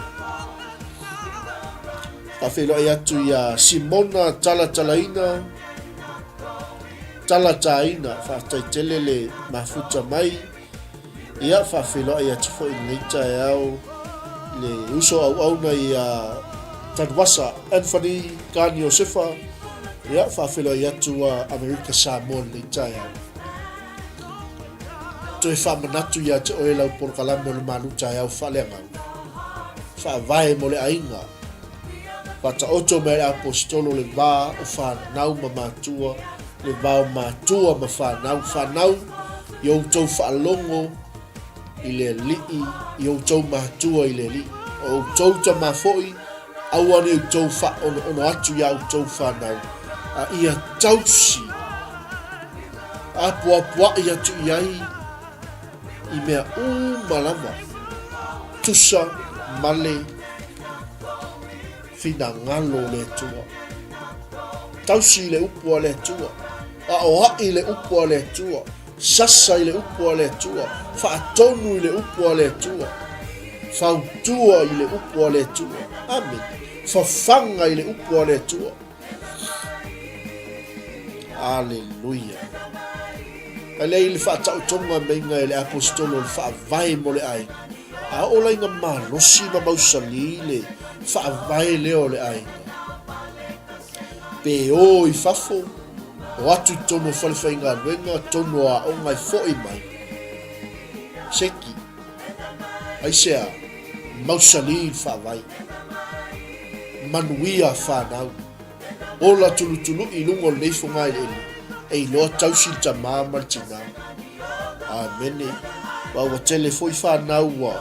S2: Faafeiloai atu iā Simona Talatalaina, Talataina, faafetai tele le mafuta mai. Ia, faafeiloai atu foi i lenei taeao le uso auauna ia Tanuvasa Anthony Kani Iosefa. Ia, faafeiloai atu a Amerika Samoa i lenei taeao. Toe faamanatu ia te oe lau polokalame o le malu taeao faaleagaga. Faavae mo le aiga. Faataoto mai le Aposetolo le va o fanau ma matua, le va o matua ma fanau, fanau i outou faalogo i le Alii, i outou matua i le Alii. O outou tama foi, aua ne i outou faaonoono atu iā outou fanau, a ia tausi apoapoai atu i ai i mea uma lava, tusa ma le finagalo o le Atua. Tausi i le upu a le Atua, aoai i le upu a le Atua, sasa i le upu a le Atua, faatonu i le upu a le Atua, fautua i le upu a le Atua. Amene. Fafaga i le upu a le Atua. Aleluia. A lea i le faataotoga meinga e le Aposetolo o le faavae mo le aiga, a oo la ina malosi ma mausali le faavae lea o le aiga, pe o i fafo, o atu i totonu o falefaigaluega, totonu o aoga e foi mai, seki, aisea, mausali le faavae. Manuia fanau. Ola tulutului i luga o lenei fogaeleele, e iloa tausi le tamā ma le tinā. Amene. Aua ua tele foi fanau ua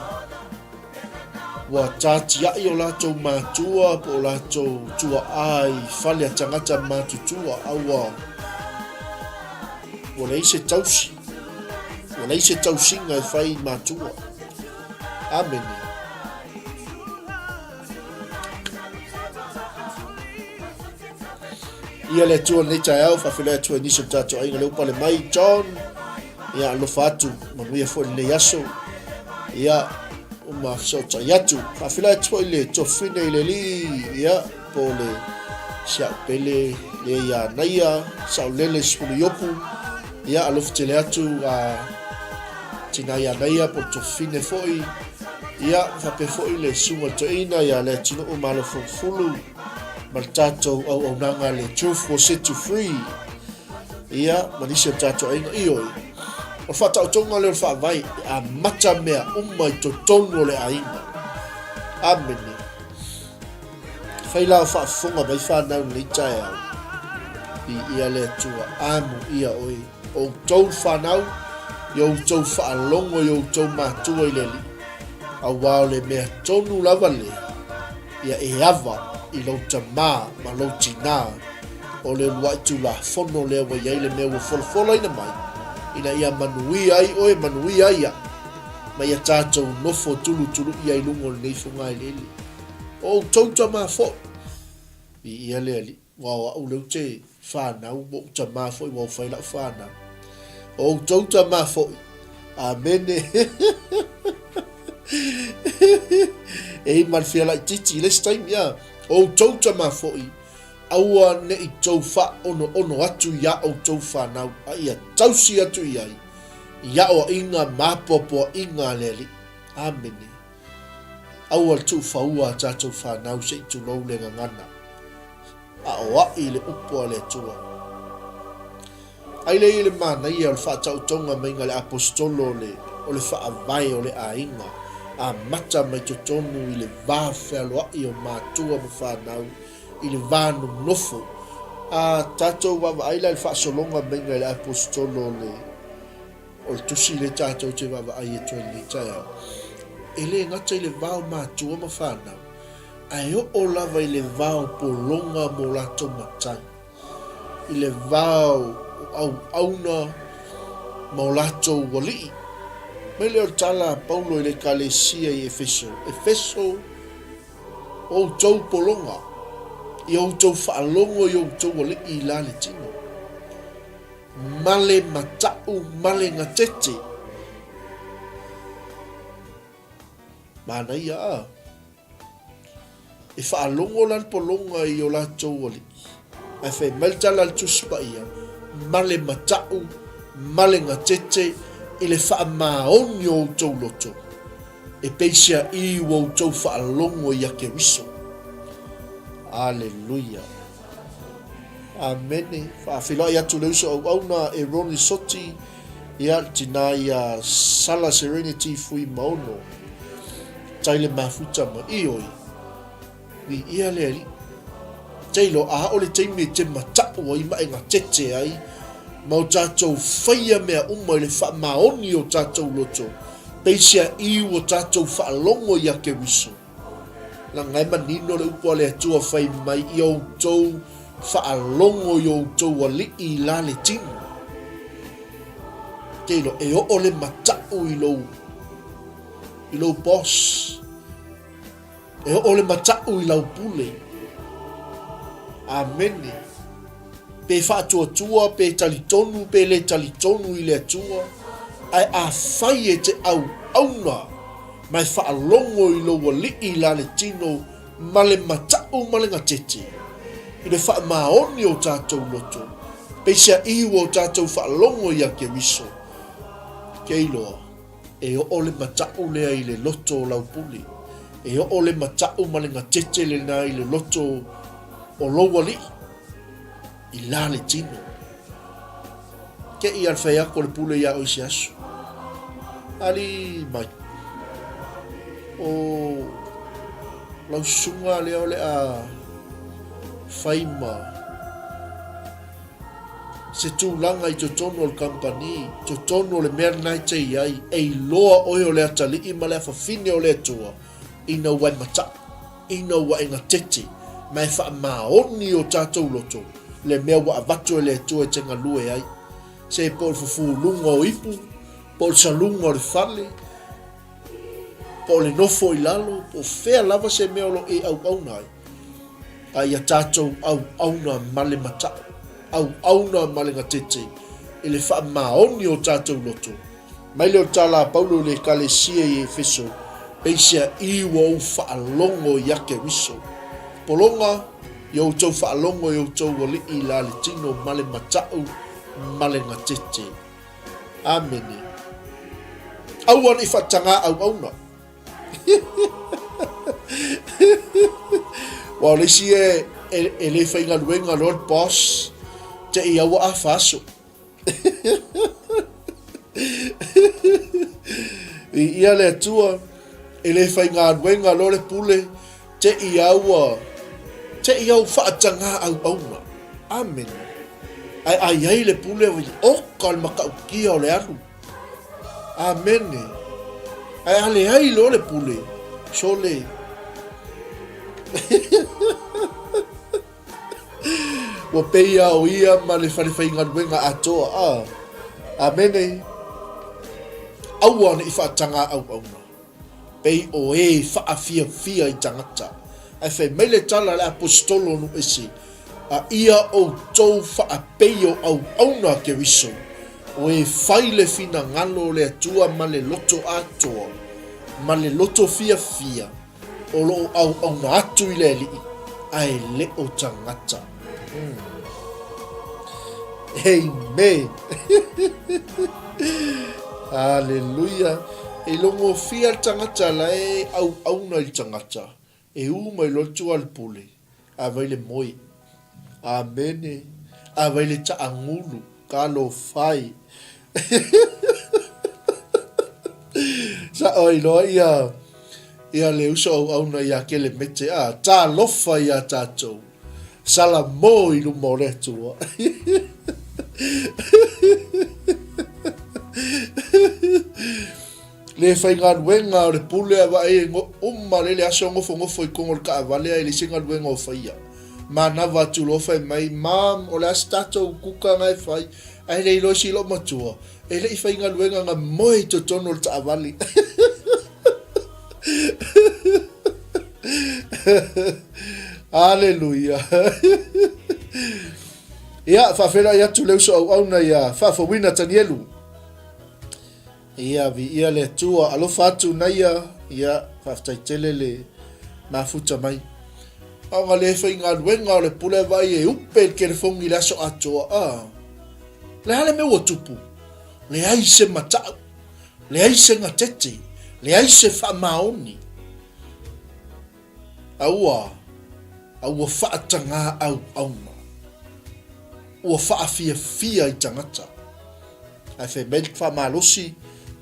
S2: ua tatia'i o latou matua po o latou tua'a i fale a tagata matutua, a ua ua leai se tausi, ua leai se tausiga e fai i matua. Amene. Ia le Atua lenei taeao, faafeiloai atu ai nisi o le tatou aiga lea ua pale mai, John, ia alofa atu, manuia foi lenei aso. Ia, uma fesootai atu. Faafeiloai atu foi le tofine i le alii, ia, po o le sia'u pele lea ia Naia, Saolele Sefuluiopu, ia, alofa tele atu a tina ia Naia po o le tofine foi, ia, faapea foi le susuga i le toeaina ia Leatinuu Malofolofulu, ma le tatou auaunaga le Truth Will Set You Free, ia, ma nisi o tatou aiga, ioe, o le faataotoga lea o le faavae e amata mea uma i totonu o le aiga. Amene. Fai la o faafofoga mai fanau lenei taeao. Viia le Atua, amuia oe, o outou fanau, i outou faalogo i outou matua i le Alii, auā o le mea tonu lava lea, ia e ava i lou tama ma lou tinā, o le uluai Tulafono lea ua i ai le mea ua folafolaina mai, ina ia manuia ai oe, manuia ai au, ma ia tatou nofo tulutuluia i luga o lenei fogaeleele. O outou tama foi, viia le Alii, ua o au lea ou te fanau, ua ou tama foi, ua ou fai lau fanau. O outou tama foi, amene. E i ma le fia laitiiti i le isi taimi, a. O outou tama foi, aua ne i tou faaonoono atu iā outou fanau, a ia tausi atu i ai i aoaiga ma apoapoaiga a le Alii. Amene. Aua le tuufaua a tatou fanau se i tulou le gagana, aoai le upu a le Atua. Ai lea i le manaia o le faataotoga maiga a le Aposetolo o le, o le faavae o le aiga, amata mai totonu i le va fealoai o matua ma fanau, i le va nonofo. A tatou vaavaai la i le faasologa maiga i le Aposetolo o le, O le tusi lea tatou te vaavaai atu ai i lenei taeao, e le gata i le va o matua ma fanau, ae oo lava i le va o pologa ma o latou matai, i le va o auauna ma o latou alii. Mai lea o le tala a Paulo i le Ekalesia i Efeso, Efeso, o outou pologa, ia outou faalogo i outou alii i la le tino. Male mata'u male gatete. Manaia a. E faalogo la le pologa i o latou alii, ae fai mai le tala a le Tusi Paia, male mata'u male gatete i le faamaoni o outou loto, e peiseaʻī ua outou faalogo ia Keriso. Aleluia. Amene. Faafeiloai atu le uso auauna e Ronnie Soti, ia, le tina ia Sala Serenity Fuimaono. Tai le mafuta ma ioi. Viia le Alii. Taylor, a o le taimi e te mata'u ai ma e gatete ai, ma o tatou faia mea uma i le faamaoni o tatou loto, peiseaʻī ua tatou faalogo ia Keriso. Leaga e manino le upu a le Atua fai mai ia outou faalogo i outou alii i la le tino. Taylor, e oo le mata'u i lou, i lou boss. E oo le mata'u i lau pule. Amene. Pe faatuatua, pe talitonu, pe le talitonu i le Atua, ae afai e te auauna ma e faalogo i lou alii i la le tino ma le mata'u ma le gatete, i le faamaoni o tatou loto, peiseaʻī ua o tatou faalogo ia Keriso, ke iloa. E oo le mata'u lea i le loto o lau pule. E oo le mata'u ma le gatete lena i le loto o lou alii, i la le tino. Te i a le fai atu o le pule iā oe i se aso. Alii mai, o lau susuga lea o le a fai ma se tulaga i totonu o le kamupani, totonu o le mea lena e te i ai, e iloa oe o le atalii ma le afafine o le Atua, ina ua e mataʻu, ina ua e gatete, ma e faamaoni o tatou loto le mea ua avatu e le Atua e te galue ai. Se po o le fufuluga o ipu, po o le saluga o le fale, po o le nofo i lalo, po o fea lava se mea o lo o e auauna ai. A ia tatou auauna ma le mata'u, auauna ma le gatete i le faamaoni o tatou loto. Mai lea o le tala a Paulo i le Ekalesia i Efeso, Peiseai ua ou faalogo ia Keriso. Pologa, ia outou faalogo i outou alii la le tino ma le mata'u ma le gatete. Amene. Aua ne i faatagā auauna. Aua o le isi e, e, e le faigaluega loa le boss, te i aua afa aso. I ia le Atua, e le faigaluega loa le pule, te i aua, te i au faatagā auauna. Amene. Ae a i ai le pule, oka le matautia o le alu. Amene. Ae a leai loa le pule, sole. Ua pei a o ia ma le fale faigaluega atoa. A. Amene. Aua ne i faatagā auauna. Pei o e faafiafia i tagata. Ae fai mai le tala a le Aposetolo o nuu ese, A ia outou faapei o auauna a Keriso, o e fai le finagalo o le Atua ma le loto atoa, ma le loto fiafia, o lo o auauna atu i le Alii, ae le o tagata. Amen. Haleluia. E logofia le tagata la e auauna i le tagata, e u mai loa le tua le pule, a vai le moe. Amene. A vai le taagulu, talofa e. Sa'o ai loa ia ia le uso auauna iā Kelemete, a, talofa iā tatou. Salamo i luma o le Atua. Le faigaluega o le pule a vaai e uma le le aso gofogofo i kogo o le taavale ae leai se galuega o faia. Manava atu loa fai mai, Mom, o le a se tatou kuka na e fai? Ae le iloa isi loomatua, e le i faigaluega na moe i totonu o le taavale. Aleluia. Ia, faafeiloai atu le uso auauna ia Faafouina Tanielu. Ia, viia le Atua, alofa atu naia, ia, faafetai tele le mafuta mai. Aoga le faigaluega o le pule vaai e upe i le kelefogi i le aso atoa. Ah, le a le mea ua tupu? Leai se matau. Leai se gatete, leai se faamaoni. A ua, a ua faatagā auauna. Ua faafiafia i tagata. Ae fai mai le faamalosi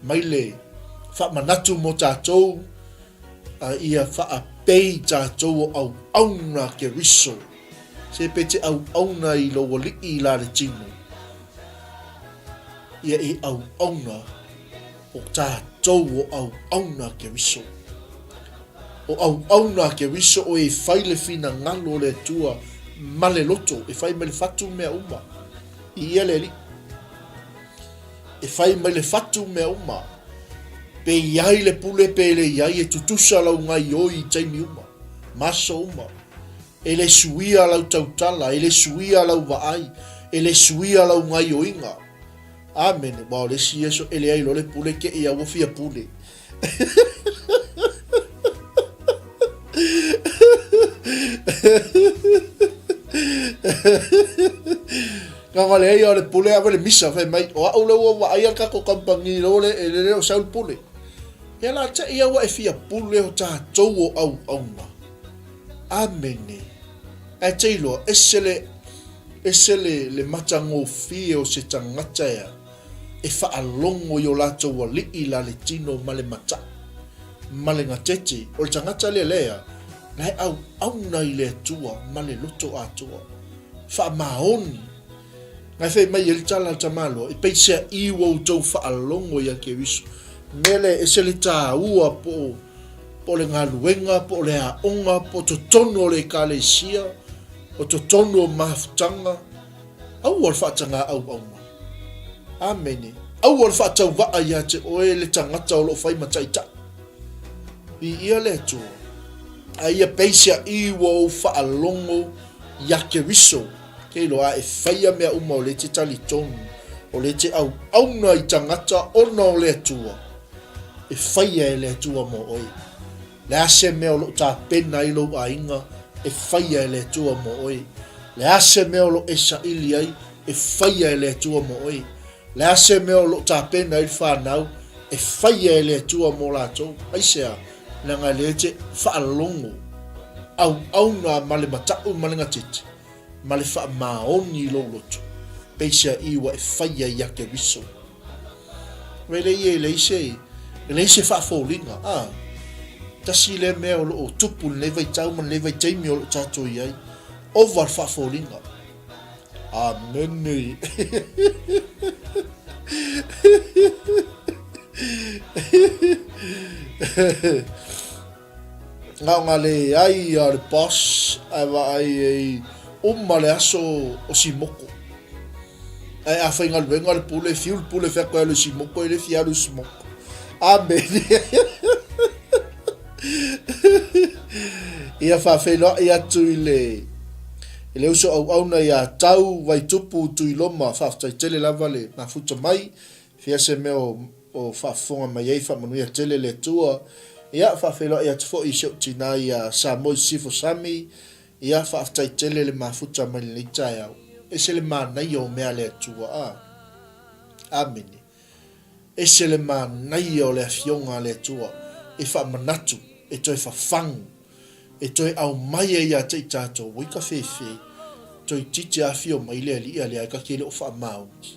S2: mai le faamanatu mo tatou, a ia faapei tatou o auauna a Keriso. Se pe te auauna i lou alii la le tino. Ia e auauna o tatou o auauna a Keriso. O auauna a Keriso o e fai le finagalo o le Atua ma le loto, e fai mai le fatu mea uma. I ia le Alii. E fai mai le fatu mea uma. Pe i ai le pule pe le i ai e tutusa lau gaioi i taimi uma, ma aso uma. E le suia lau tautala, e le suia lau vaai, e le suia lau gaioiga. Amene. Aua o le isi ia e leai loa le pule te i a ua fia pule. Ka leai o le pule ave le misa fai mai o au le ua vaai a le tatou kamupani lea e le o sau le pule. Ia la te i a ua e fia pule o tatou o auauna. Amene. Ae te iloa, ese le, ese le, le matagofie o se tagata ea e faalogo i o latou alii la le tino ma le mataʻu, ma le gatete, o le tagata lea lea, la e auauna i le Atua ma le loto atoa. Faamaoni. Ngai fai mai ai le tala a le tamaloa, e peiseai ua outou faalogo ia Keriso. Mea lea, ese le taua po o, po o le galuega, po o le aoga, po o totonu o le ekalesia, o totonu o mafutaga, aua le faatagā auauna. Amene. Aua le faatauvaa ia te oe le tagata o lo o fai ma taitai. Viia le Atua. A ia peiseaʻi ua ou faalogo iā Keriso, ke iloa a e faia mea uma o lea e te talitonu, o lea e te auauna i tagata ona o le Atua, e faia e le Atua mo oe. Le a se mea o loo tapena ai lou aiga, e faia e le Atua mo oe. Le a se mea o loo e saili ai, e faia e le Atua mo oe. Le a se mea o lo o tapena ai le fanau e faia e le Atua mo latou? Aisea? Leaga e le te faalogo auauna ma le mataʻu ma le gatete ma le faamaoni i lou loto, peiseai ua e faia ia Keriso. Wele ia e leai se, e leai se faafoliga, a. Tasi lea mea o lo o tupu i lenei vaitau ma lenei vaitaimi o lo o tatou i ai, ova le faafoliga. Amene. Ngaonga le ai a le boss ae vaai ei uma le aso o simoko. Ae a faigaluega le pule, fiu le pule fea koe alu i simoko, e le fia alu i simoko. Amene. Ia faafeiloai atu i le I le uso auauna ia Tau, Vaitupu, Tuiloma, faafetai tele lava le mafuta mai, fia se mea o faafofoga mai ai, faamanuia tele le Atua. Ia, faafeiloai atu foi i si ou tina ia Samoi Sifo Sami, ia, faafetai tele le mafuta mai lenei taeao. Ese le manaia o mea a le Atua, a. Amene. Ese le manaia o le Afioga a le Atua e faamanatu, e toe fafagu. E toe aumai ai ia te i tatou, oi ka fefe, toeitiiti afio mai le alii a le ai ka ke le o faamaoni.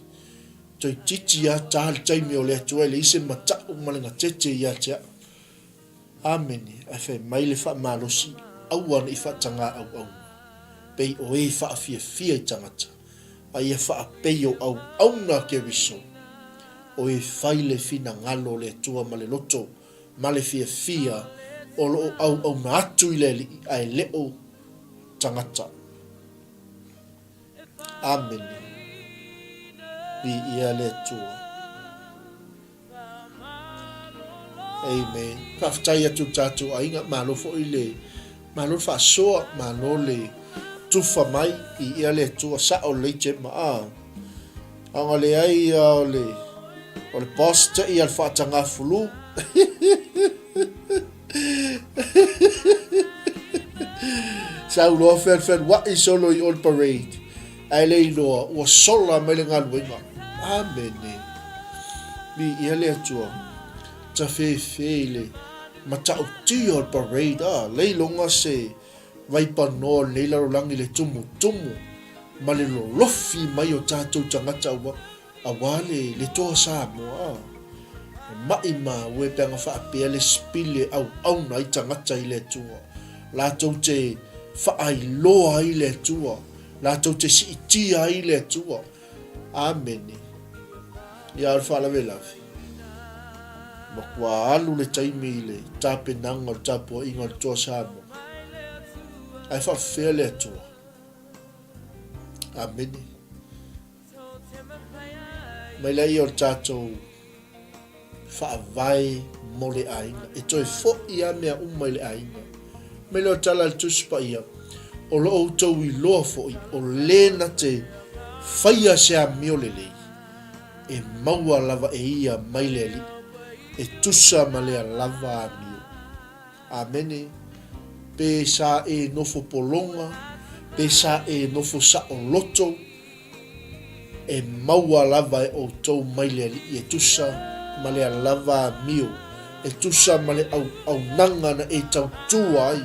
S2: Toeitiiti a ta le taimi o le Atua e leai se mata'u ma le gatete ia te a'u. Amene, ae fai mai le faamalosi, aua ne i faatagā auauna, pei o e faafiafia i tagata, a ia faapei o auauna a Keriso, o e fai le finagalo o le Atua ma le loto ma le fiafia o lo o auauna atu i le Alii ae le o tagata. Amene. Viia le Atua. Amen. Faafetai atu i le tatou aiga, malo foi le malo le faasoa, malo le tufa mai, viia le Atua, sao lelei Gemma. Ah. Aoga leai ia o le o le boss te ia le faatagā fulu. Sau loa felufeluaʻi solo i o le parade. Ae le iloa ua sola mai le galuega. Amene. Viia le Atua. Tafefe i le matautia o le parade. Ah, leiloga se vaipanoa o lenei lalolagi le tumutumu ma le lolofi mai o tatou tagata aua aua le le toa Samoa a. E maʻi maua e peaga faapea le sipili e auauna ai tagata i le Atua, latou te faailoa ai le Atua, latou te siitia ai le Atua. Amene. Ia o le faalavelave, matua alu le taimi i le tapenaga o le tapuaiga o le Toa Samoa. Ae faafefea le Atua. Amene. Mai laia o le tatou faavae mo le aiga. E toe foʻi lava mea uma i le aiga. Mai lea o tala a le Tusi Paia, o lo outou iloa foi o le na te faia se amio lelei, e maua lava e ia mai le Alii, e tusa ma lea lava amio. Amene. Pe sa e nofo pologa, pe sa e nofo saoloto, e maua lava e outou mai le Alii e tusa ma lea lava amio, e tusa ma le auaunaga na e tautua ai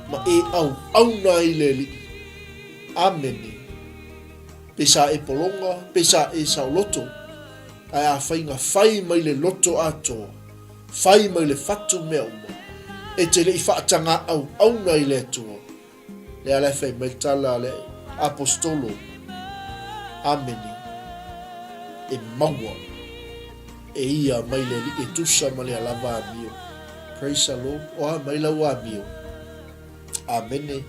S2: ma e auauna ai le Alii. Amene. Pe sa e pologa, pe sa e saoloto, ae afai na fai mai le loto atoa, fai mai le fatu mea uma, e te le i faatagā auauna i le Atua. Lea la e fai mai le tala a le Aposetolo, Amene, e maua e ia mai le Alii e tusa ma le alava amio. Praise the Lord. O a mai lau amio? Amene.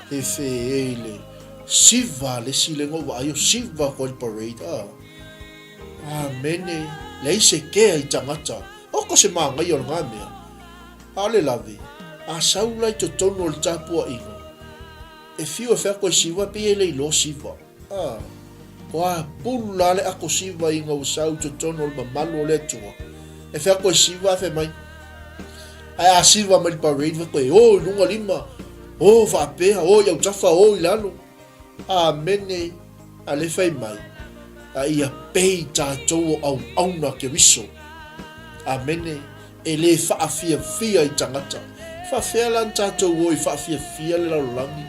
S2: Fefe e i le siva le isi lenga ua ai o siva koe le parade. Ah. Amene. Leai se kea i tagata. Oko se māngaia o le ngā mea. Aole lave. A sau la i totonu o le tapuaiga, e fiu e fai atu e siva pei e le iloa siva. A, kua pulu la le ako siva ina ua sau i totonu o le mamalu o le Atua. E fai atu e siva ae fai mai. Ae a siva mai le parade fai atu e o i luga lima, o faapea, o i autafa, o i lalo. Amene, a le fai mai, a ia pei tatou o auauna a Keriso. Amene, e le faafiafia i tagata. Faafefea la ona tatou o i faafiafia le lalolagi?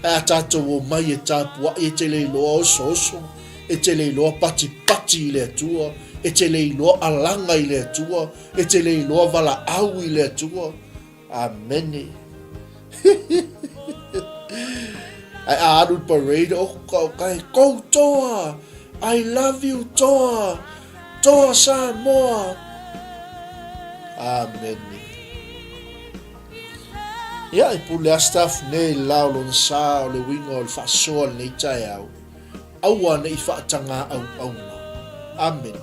S2: Ae a tatou omai e tapuai e te le iloa osooso, e te le iloa patipati i le Atua, e te le iloa alaga i le Atua, e te le iloa valaau i le Atua. Amene. Ae a alu i le parade, oka oka e, Go Toa! I love you Toa! Toa Samoa! Amene. Ia, e pule a staff nei le la o lona sa o le uiga o le faasoa lenei taeao. Aua ne i faatagā auauna. Amene.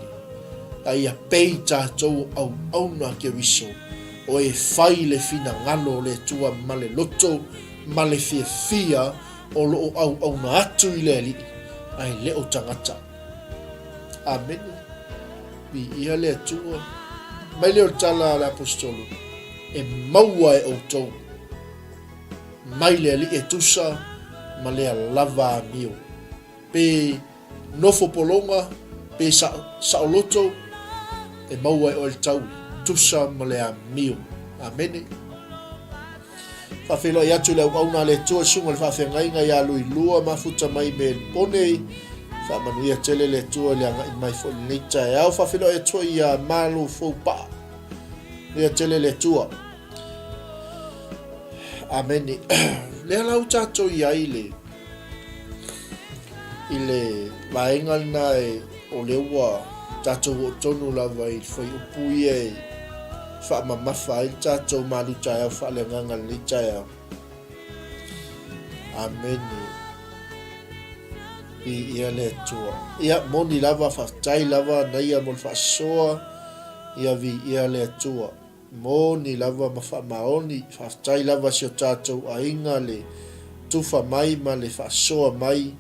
S2: A ia pei tatou o auauna a Keriso, o e fai le finagalo o le Atua ma le loto ma le fiafia o lo o auauna atu i le Alii, ae le o tagata. Amene. Viia le Atua. Mai lea o le tala a le Aposetolo, E maua e outou. Mai le alii e tusa ma lea lava amio. Pe nofo pologa, pe saoloto, e maua e oe le taui, tusa ma le amio. Amene. Faafeiloai atu i le auauna a le Atua susuga i le faafeagaiga ia Luilua mafuta mai Melpone. Faamanuia tele le Atua i le agai mai foi i lenei taeao. Faafeiloai atu foi ia Malo Foupaa. Manuia tele le Atua. Amene. Lea la ua tatou i ai le i le vaega lena e o lea ua tatou oo tonu lava i le fuaiupu ia e faamamafa ai le tatou malu taeao faaleagaga i lenei taeao. Amene. Viia le Atua. Ia, moni lava, faafetai lava Naia mo le faasoa. Ia, viia le Atua. Moni lava ma faamaoni. Faafetai lava si o tatou aiga le tufa mai ma le faasoa mai,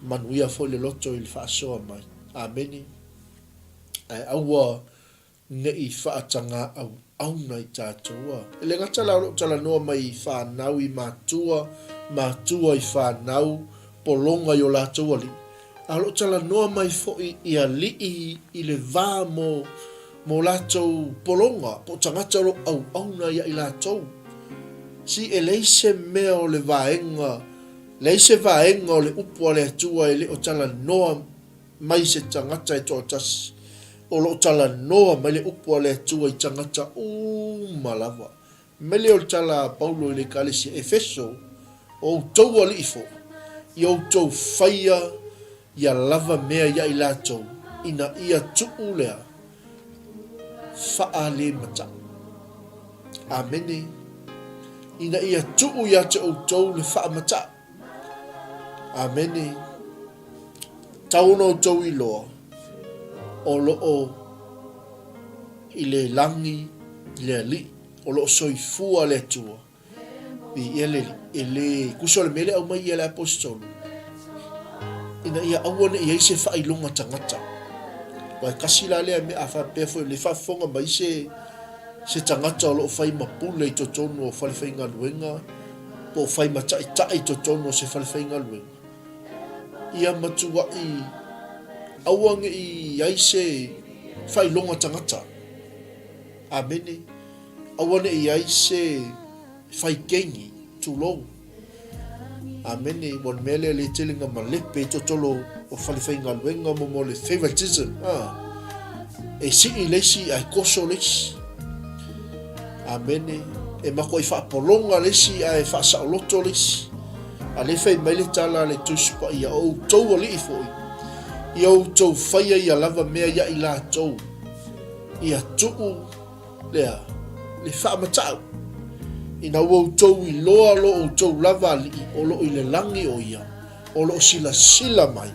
S2: manuia foi le loto i le faasoa mai. Amene. Ae aua ne i faatagā auauna i tatou a. E le gata la o lou talanoa mai i fanau i matua, matua i fanau, pologa i o latou alii, A o lo o talanoa mai foi i alii i le va mo mo latou pologa po o tagata o lo o auauna ia i latou. Si e leai se mea o le vaega, leai se vaega o le upu a le Atua e le o talanoa mai se tagata e toatasi. O lo o talanoa mai le upu a le Atua i tagata uma lava. Mele o le tala a Paulo i le Ekalesia Efeso, O outou alii foi, ia outou faia ia lava mea ia i latou, ina ia tuu lea faalemataʻu. Amene. Ina ia tuu ia te outou le faamataʻu. Amene. Tau ona outou iloa, o lo o i le lagi i le Alii, o lo o soifua le Atua, viia le Alii, e le tusa o le mea lea e aumai ia le Aposetolo, ina ia aua ne i i ai se faailoga tagata. Aua e tasi la lea mea, a faapea foi o lea e faafofoga mai se, se tagata o lo o fai ma pule i totonu o falefaigaluega, po o fai ma taitai i totonu o se falefaigaluega, ia matuai aua ne i i ai se faailoga tagata. Amene. Aua ne i ai se faikeni, tulou. Amene. Ua le mea lea le tele na malepe i totolo o falefaigaluega mo mo le favoritism. Ah. E sii le isi ae koso le isi. Amene. E matuai faapologa le isi ae faasaoloto le isi. A lea fai mai le tala a le Tusi Paia, o outou alii foi, ia outou faia ia lava mea ia i latou, ia tuu lea le faamatau, ina ua outou iloa lo outou lava alii o lo o i le lagi o ia, o lo o silasila mai,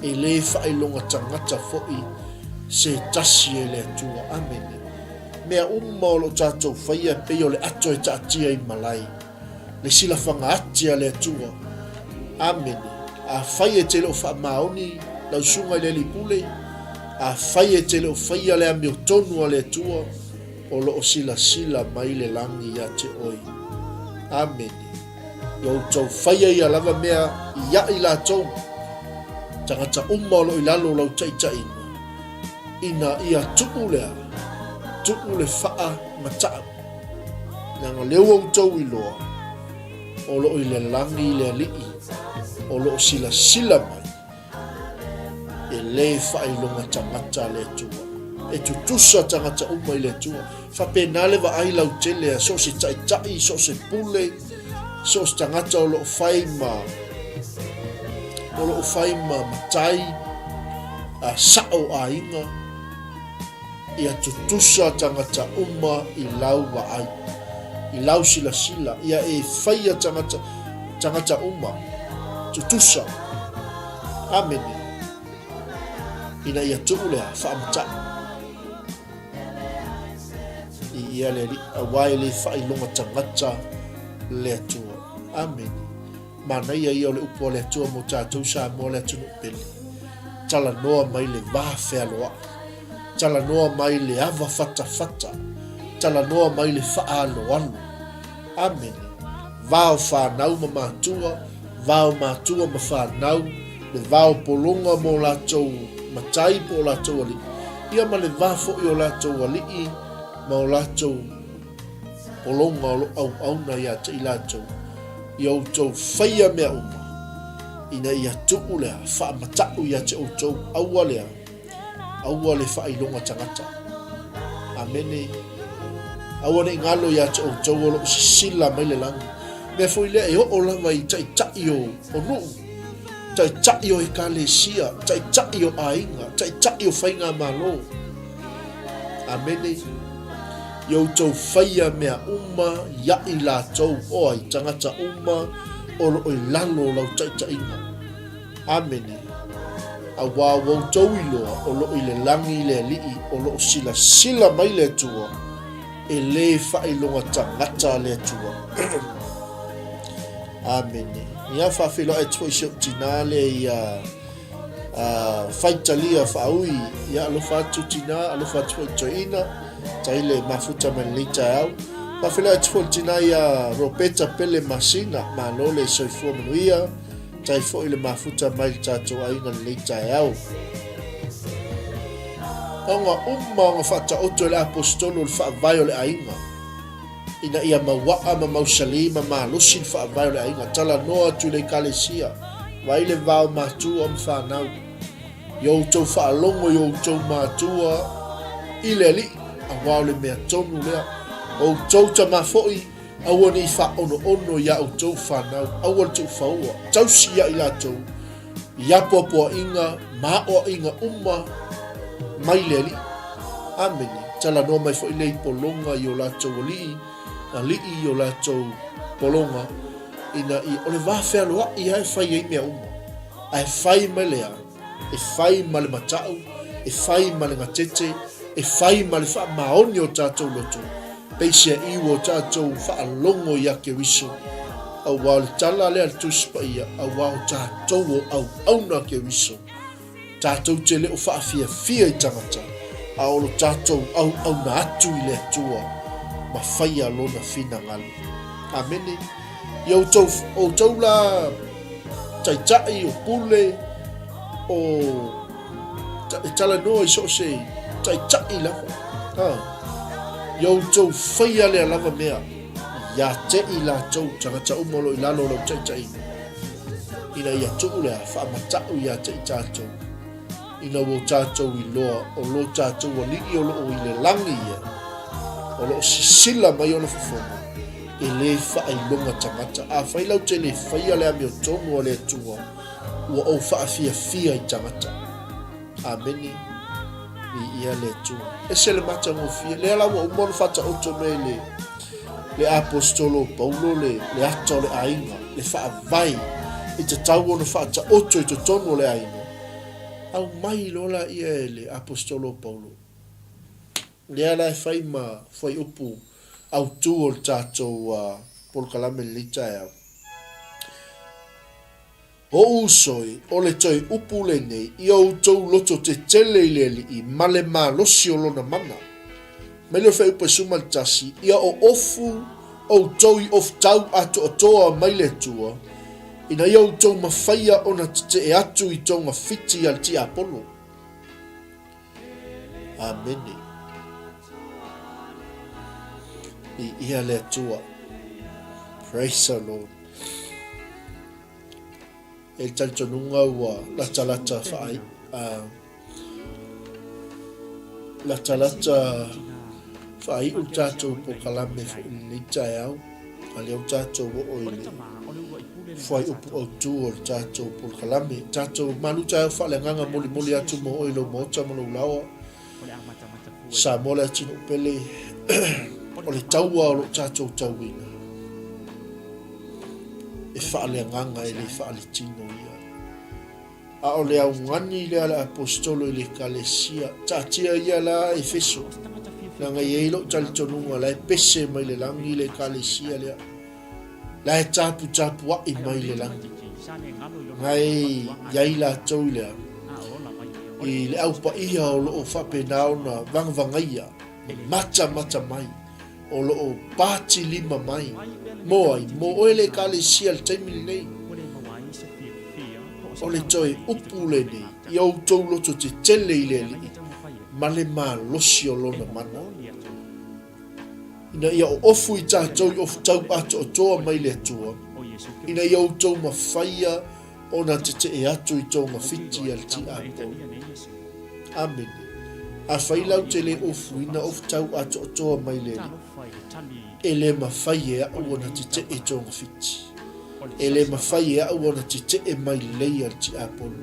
S2: e le faailoga tagata foi se tasi e le Atua. Amene. Mea uma o lo o tatou faia e pei o le ato e taatia i malae, le silafaga ati a le Atua. Amene. Afai e te le o faamaoni lau susuga i le Alii Pule, afai e te le o faia le amiotonu a le Atua, o lo o silasila mai le lagi ia te oe. Amene. Ia outou faia ia lava mea ia i latou, tagata uma o lo o i lalo o lau taitaiga, ina ia tuu lea, tuu le faa matau. Leaga lea ua outou iloa, o lo o i le lagi le Alii, o lo o silasila mai, E le faailoga tagata le Atua. E tutusa tagata uma i le Atua. Faapena le vaai lautele a so o se taitai, so o se pule, so o se tagata o lo o fai ma o lo o fai ma matai a sao aiga. Ia tutusa tagata uma i lau vaai, i lau silasila, ia e faia tagata, tagata uma, tutusa. Amene. Ina ia tuu lea faamatau i ia le Alii, auā e le faailoga tagata le Atua. Amene. Manaia ia o le upu a le Atua mo tatou Samoa le atunuu pele. Talanoa mai le va fealoai. Talanoa mai le ava fatafata. Talanoa mai le faaaloalo. Amene. Va o fanau ma matua, va o matua ma fanau, le va o pologa mo latou matai po o latou alii, ia ma le va foi o latou alii ma o latou pologa o lo o auauna ia te i latou, ia outou faia mea uma, ina ia tuu lea faamatau ia te outou, aua lea, aua le faailoga tagata. Amene. Aua ne i galo ia te outou o lo o sisila mai le lagi. Mea foi lea e oo lava i taitai o, o nuu, taitai o ekalesia, taitai o aiga, taitai o faigamalo. Amene. Ia outou faia mea uma ia i latou, o ai, tagata uma o lo o i lalo o lau taitaiga. Amene. Auā ua outou iloa o lo o i le lagi le Alii o lo o silasila mai le Atua, e le faailoga tagata le Atua. Amene. Ia faafeiloai atu foi si ou tinā lea ia Faitalia Faaui, ia alofa atu tinā, alofa atu foi toeaina, tai le mafuta mai lenei taeao. Faafeiloai atu foi le tinā ia Ropeta Pele Masina, malo le soifua manuia, tai foi le mafuta mai le tatou aiga lenei taeao. Ona uma ona faataoto e le Aposetolo le faavae o le aiga. Ina ia mauaa ma mausali ma malosi le faavae o le aiga, talanoa atu i le Ekalesia, vaai le va o matua ma fanau. Ia outou faalogo i outou matua i le Alii, auā o le mea tonu lea. O outou tama foi, aua ne i faaonoono iā outou fanau, aua le tuufaua, tausi ia i latou i apoapoaiga ma aoaiga uma mai le Alii. Amene. Talanoa mai foi lea i pologa i o latou alii, alii i o latou pologa, ina ia, o le va fealoai lava e fai ai mea uma. Ae fai mai le a? E fai ma le matau, e fai ma le gatete, e fai ma le faamaoni o tatou loto, peiseai ua tatou faalogo ia Keriso, auā o le tala lea a le Tusi Paia, auā o tatou o auauna a Keriso, tatou te le o faafiafia i tagata, a o lo tatou auauna atu i le Atua ma faia Lona finagalo. Amene. Ia outou, outou la taitai, o pule, o e talanoa i so o se taitai lava. Ha. Ia outou faia lea lava mea ia te i latou tagata uma o lo o i lalo o lau taitaiga, ina ia tuu lea faamatau ia te i tatou, ina ua tatou iloa o lo tatou Alii o lo o i le lagi ia, o lo o sisila mai ona fofoga, e le faailoga tagata. Afai lau te le faia le amiotonu a le Atua, ua ou faafiafia i tagata. Amene. Viia le Atua. Ese le matagofie. Lea la ua uma ona faataoto mai le le aposetolo o Paulo le, le ata o le aiga, le faavae i tatau ona faataoto i totonu o le aiga. Aumai loa laia e le aposetolo o Paulo. Lea la e fai ma fuaiupu autu o le tatou polokalame i lenei taeao. O uso e, o le toe upu lenei i outou loto tetele i le Alii ma le malosi o lona mana. Mai le fuaiupu e 11, ia oofu outou i ofutau atoatoa mai le Atua, ina ia outou mafaia ona tetee atu i togafiti a le tiapolo. Amene. Viia le Atua. Praise the Lord. E le talitonuga ua latalata whaai, latalata whaaiu le tatou polokalame foi i lenei taeao, a lea ua tatou oo i le fuaiupu autu o le tatou polokalame. Tatou malu taeao faaleagaga molimoli atu mo oe i lou maota ma lou laoa. Samoa le atunuu pele o le taua o lo o tatou tauina e faaleagaga e le faaletino ia. A o le augani lea a le Aposetolo i le Ekalesia, taatia ia la Efeso, leaga e i ai lou talitonuga la e pese mai le lagi le Ekalesia lea, la e taputapuai mai le lagi. Na e i ai latou i le a? I le au paia o lo o faapena ona vagavagaia, matamata mai, o lo o pati lima mai. Mo ai? Mo oe le Ekalesia i le taimi lenei. O le toe upu lenei i outou loto tetele i le Alii ma le malosi o Lona mana, ina ia oofu i tatou i ofutau atoatoa mai le Atua, ina ia outou mafaia ona tetee atu i togafiti a le tiapolo. Amene. Afai lau te le ofuina ofutau atoatoa mai le Alii, e le mafai e a'u ona tetee togafiti. E le mafai e a'u ona tetee mai lelei a le tiapolo.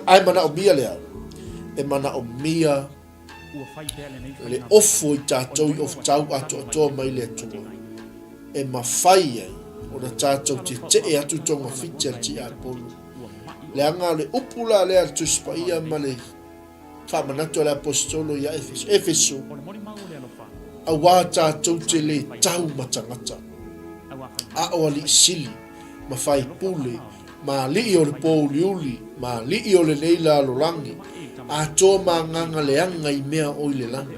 S2: Ae manaomia le a? E manaomia le ofu i tatou i ofutau atoatoa mai le Atua, e mafai ai ona tatou tetee atu togafiti a le tiapolo. Leaga o le upu la lea a le Tusi Paia ma le faamanatu a le Aposetolo ia Efeso, Efeso, auā tatou te le tau ma tagata, a o alii sili ma faipule ma alii o le pōuliuli ma alii o lenei lalolagi, atoa ma agaga leaga i mea o i le lagi.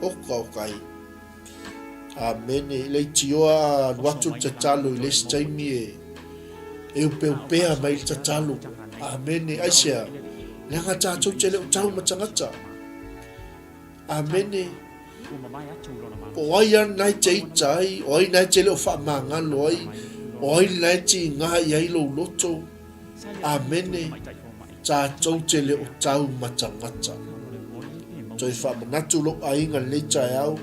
S2: Oka oka ai. Amene. I leitioa a alu atu le tatalo i le isi taimi e e upeupea mai le tatalo. Amene. Aisea? Leaga tatou te le o tau ma tagata. Amene. Po o ai lava lena e te ita ai, o ai lena e te le o faamagalo ai, o ai lena e tiga i ai lou loto. Amene. Tatou te le o tau ma tagata. Toe faamanatu lou aiga i lenei taeao,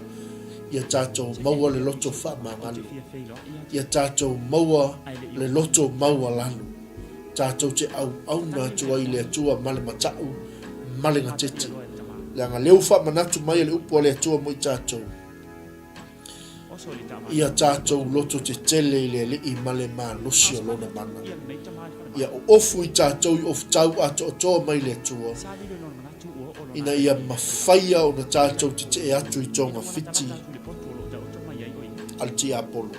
S2: ia tatou maua le loto faamagalo. Ia tatou maua le loto maualalo. Tatou te auauna atu ai i le Atua ma le mata'u ma le gatete. Leaga lea ua faamanatu mai e le upu a le Atua mo i tatou, ia tatou loto tetele i le Alii ma le malosi o Lona mana. Ia oofu i tatou i ofutau atoatoa mai le Atua, ina ia mafaia ona tatou tetee atu i togafiti a le tiapolo.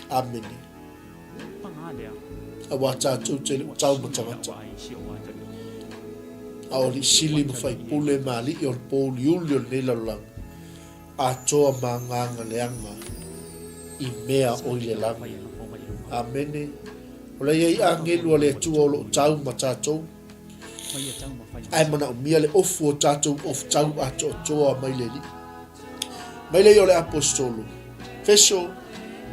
S2: Amene. Auā tatou te le o tau ma tagata, a o alii sili ma faipule ma alii o le pōuliuli o lenei lalolagi, atoa ma agaga leaga i mea o i le lagi. Amene. O la e i ai agelu a le Atua o lo o tau ma tatou, ae manaomia le ofu o tatou ofu tau atoatoa mai le Alii. Mai lea o le Aposetolo, Feso,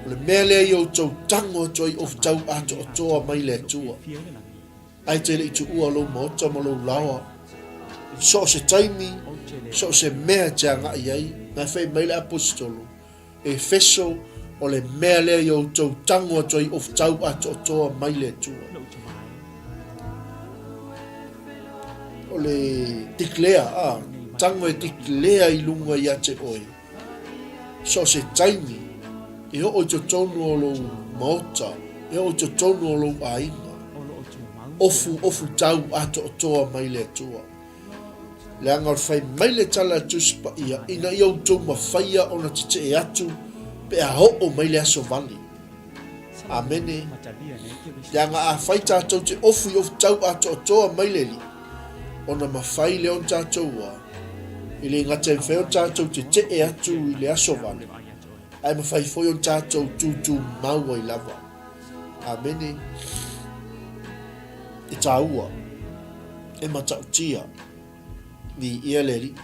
S2: o le mea lea i outou tago atu ai ofu tau atoatoa mai le Atua. Ae te le i tuua lou maota ma lou laoa. So o se taimi, so o se mea e te agai ai, na e fai mai le Aposetolo, Efeso, o le mea lea i outou tago atu ai ofutau atoatoa mai le Atua. O le declare, a, tago e declare i luga ia te oe. So o se taimi, e oo i totonu o lou maota, e oo i totonu o lou aiga. Ofu, ofu tau atoatoa mai le Atua. Leaga o le fai mai le tala a le Tusi Paia, ina ia outou mafaia ona tetee atu pe a oo mai le aso vale. Amene. Leaga afai tatou te ofu i ofu tau atoatoa mai le Alii, ona mafai lea ona tatou a, e le gata e mafai ona tatou tetee atu i le aso vale, ae mafai foi ona tatou tutumau ai lava. Amene. E taua, e matautia, viia le Alii.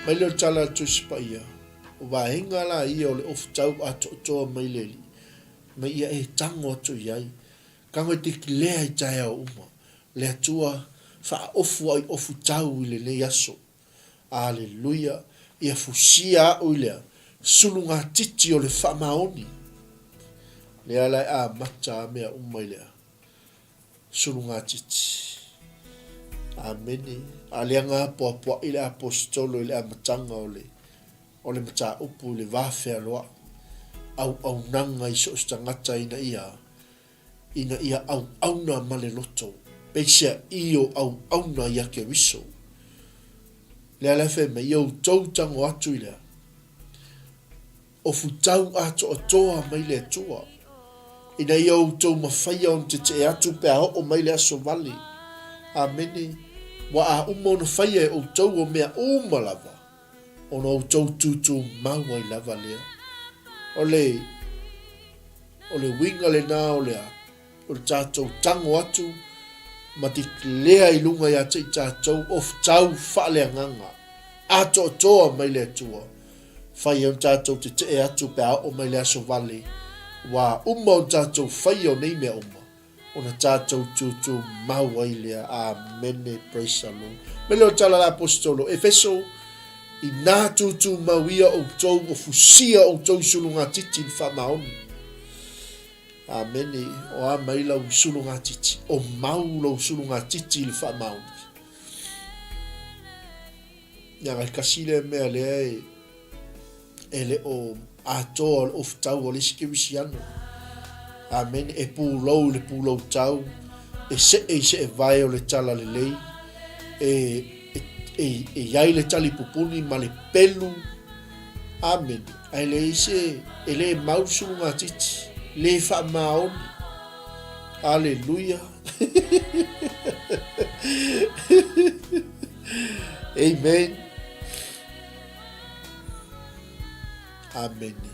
S2: Mai lea o le tala a le Tusi Paia, o vaega la ia o le ofutau atoatoa mai le Alii, ma ia e tago atu i ai. Tago e declare i taeao uma, le Atua faaofu au i ofutau i lenei aso. Aleluia! Ia fusia au i le sulugatiti o le faamaoni. Lea la e amata a mea uma i le sulugatiti. Amene. A lea na apoapoai le aposetolo i le amataga o le o le mataupu i le va fealoai, auaunaga i so o se tagata ina ia ina ia auauna ma le loto, peiseai o auauna ia Keriso. Lea la e fai mai, ia outou tago atu i lea ofutau atoatoa mai le Atua, ina ia outou mafaia ona tetee atu pe a oo mai le aso vale. Amene. Ua a uma ona faia e outou o mea uma lava, ona outou tūtūmau ai lava lea. O le, o le uiga lena o le, o le tatou tago atu ma declare i luga ia te i tatou of tau faaleagaga, atoatoa mai le Atua, fai ai ona tatou tetee atu pe a oo mai le aso vale, ua uma ona tatou faia o nei mea uma. ona tatou tūtūmau ai lea. Amene. Praise the Lord. Me leo tala la apostolo, Efeso, inā tūtūmau ia outou o fusia outou sulugatiti i le faamaoni. Amene. O a mai lau sulugatiti, o mau lou sulugatiti i le faamaoni. Ia, kasi lea mea lea e e le o atoa o le ofutau o le isi kerisiano. Amene. E pulou i le pulou tau, e see i seevae o le talalelei, e, e, e, e iai le talipupuni ma le pelu. Amene. Ae leai se, e le mau le sulugatiti, le faamaoni. Aleluia. Amen. Amene.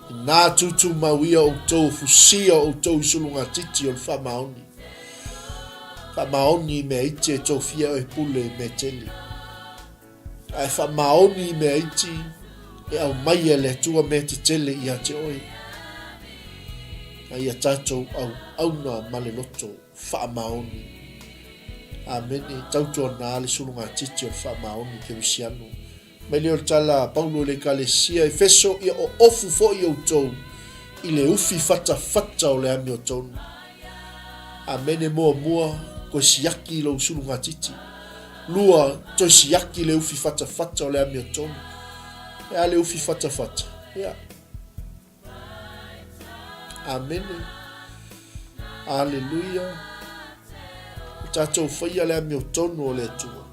S2: Inā tūtūmau ia outou, fusia outou i sulugatiti o le faamaoni. Faamaoni i mea iti e tofia oe pule i mea tele. Ae faamaoni i mea iti e aumaia e le Atua mea tetele ia te oe. A ia tatou auauna ma le loto faamaoni. Amene. Tautuana le sulugatiti o le faamaoni kerisiano. Mai lea o le tala a Paulo i le Ekalesia Efeso, ia oofu foi outou i le ufi fatafata o le amiotonu. Amene Muamua, toe siaki lou sulugatiti. Lua, toe siaki le ufi fatafata o le amiotonu. E a le ufi fatafata? Ia. Amene. Aleluia. O tatou faia le amiotonu o le Atua.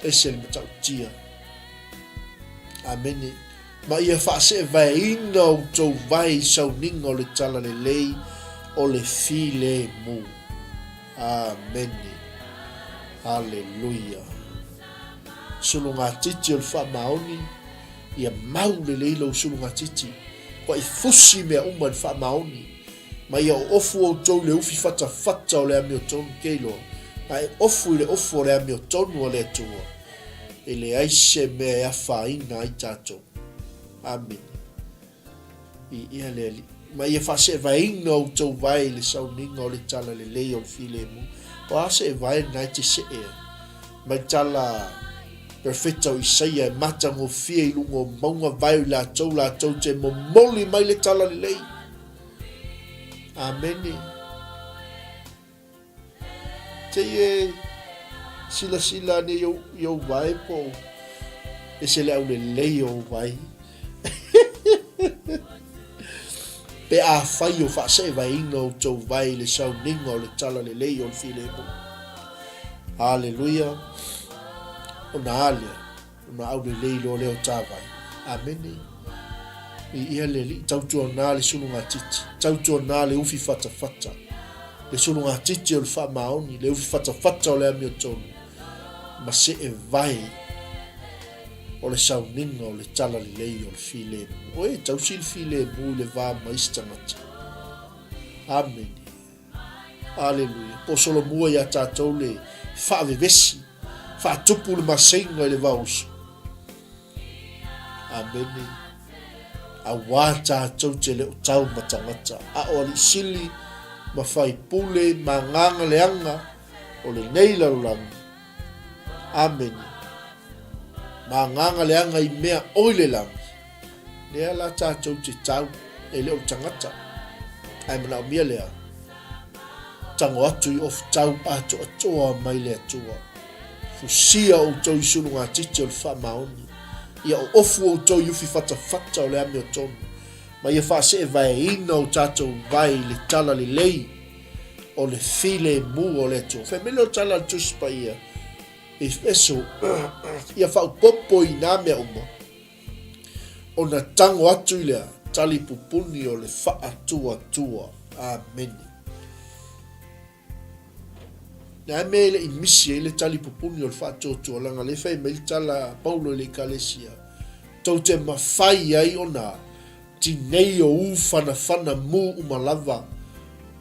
S2: Ese le matautia. Amene. Ma ia faaseevaeina outou vae i sauniga o le talalelei o le filemu. Amene. Aleluia. Sulugatiti o le faamaoni. Ia mau lelei lou sulugatiti, kua i fusi mea uma i le faamaoni, ma ia oofu outou i le ufi fatafata o le amiotonu, ke iloa, a e ofu i le ofu o le amiotonu a le Atua, e leai se mea e afaina ai tatou. Amene. Viia le Alii. Ma ia faaseevaeina outou vae i le sauniga o le talalelei o le filemu. O a seevae lena e te see ai? Mai tala perofeta o Isaia e matagofie i luga o mauga vae o i latou, latou te momoli mai le talalelei. Amene. Sei e silasila ane i ou, i ou vae po o ese le aulelei o ou vae. Pe afai o faaseevaeina outou vae i le sauniga o le talalelei o le filemu. Aleluia! Ona a lea, ona aulelei loa lea o ta vae. Amene. Viia le Alii, tautuana le sulugatiti, tautuana le ufi fatafata, le sulugatiti o le faamaoni, le ufi fatafata o le amiotonu, ma seevae o le sauniga o le talalelei o le filemu. O e tausi le filemu i le va ma isi tagata. Amene. Aleluia. Po o solomua iā tatou le faavevesi, faatupu le maseiga i le vaoso. Amene. Auā tatou te le o tau ma tagata, a o alii sili ma faipule ma agaga leaga o lenei lalolagi. Amene. Ma agaga leaga i mea oi le lagi. Lea la tatou te tau, e le o le tagata. Ae manaomia lea, tago atu i ofutau atoatoa mai le Atua. Fusia outou i sulugatiti o le faamaoni. Ia oofu outou i ufi fatafata o le amiotonu, ma ia faaseevaeina o tatou vae i le tala lelei o le filemu o le Atua. Fai mai lea o le tala a le Tusi Paia i Efeso, ia faaopoopo i nā mea uma, ona tago atu i lea talipupuni o le faatuatua. Amene. Le a mea e le i misi ai le talipupuni o le faatuatua, leaga o lea e fai mai le tala a Paulo i le Ekalesia, tou te mafai ai ona tinei o u fanafana mu uma lava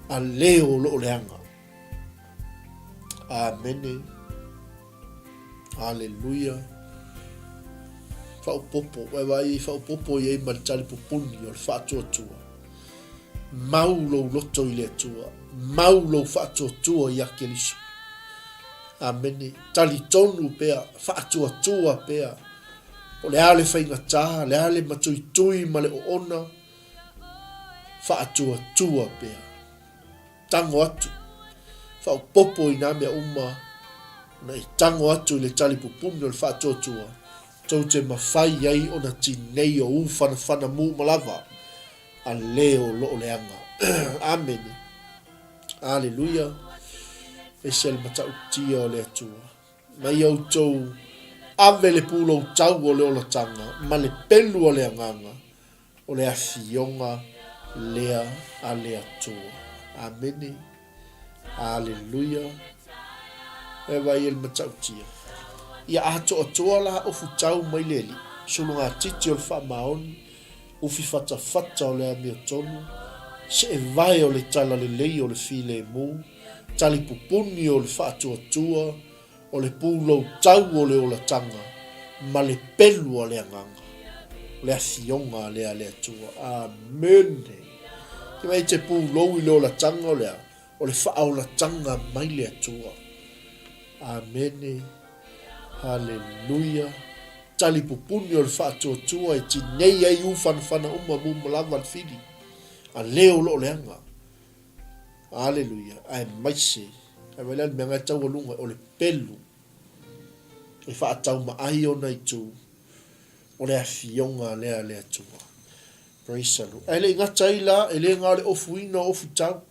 S2: a le o loo leaga. Amene. Aleluia. Faaopoopo, ua e vaai i faaopoopo i ai ma le talipupuni o le faatuatua. Mau lou loto i le Atua. Mau lou faatuatua ia Keriso. Amene. Talitonu pea, faatuatua pea. Po o le a le faigata, le a le matuitui ma le oona, faatuatua pea. Tago atu, faaopoopo i nā mea uma ona e tago atu i le talipupuni o le faatuatua, tou te mafai ai ona tinei o u fanafana mu uma lava a le o loo leaga. Amene. Aleluia. Ese le matautia o le Atua. Mai outou ave le pulou tau o le olataga ma le pelu a le agaga O le afioga lea a le Atua. Amene. Aleluia. E vai e le matautia. Ia atoatoa la ofu tau mai le Alii, sulugatiti o le faamaoni, ufi fatafata o le amiotonu, seevae o le talalelei o le filemu, talipupuni o le faatuatua, O le pulou tau o le olataga ma le pelu a le Agaga, o le afioga lea a le Atua. Amene! Te mea i te pulou i le olataga o le a? O le faaolataga mai le Atua. Amene! Haleluia! Talipupuni o le faatuatua e tinei ai u fanafana uma mu ma lava le fili, a leo loo leaga. Aleluia, aemaise, ae vai la le mea nga e taualuga, o le pelu e faataumaai ona itu, o le afioga lea a le Atua. Praise the Lord. Ae le i gata ai la, e le ga o le ofuina o ofu tau.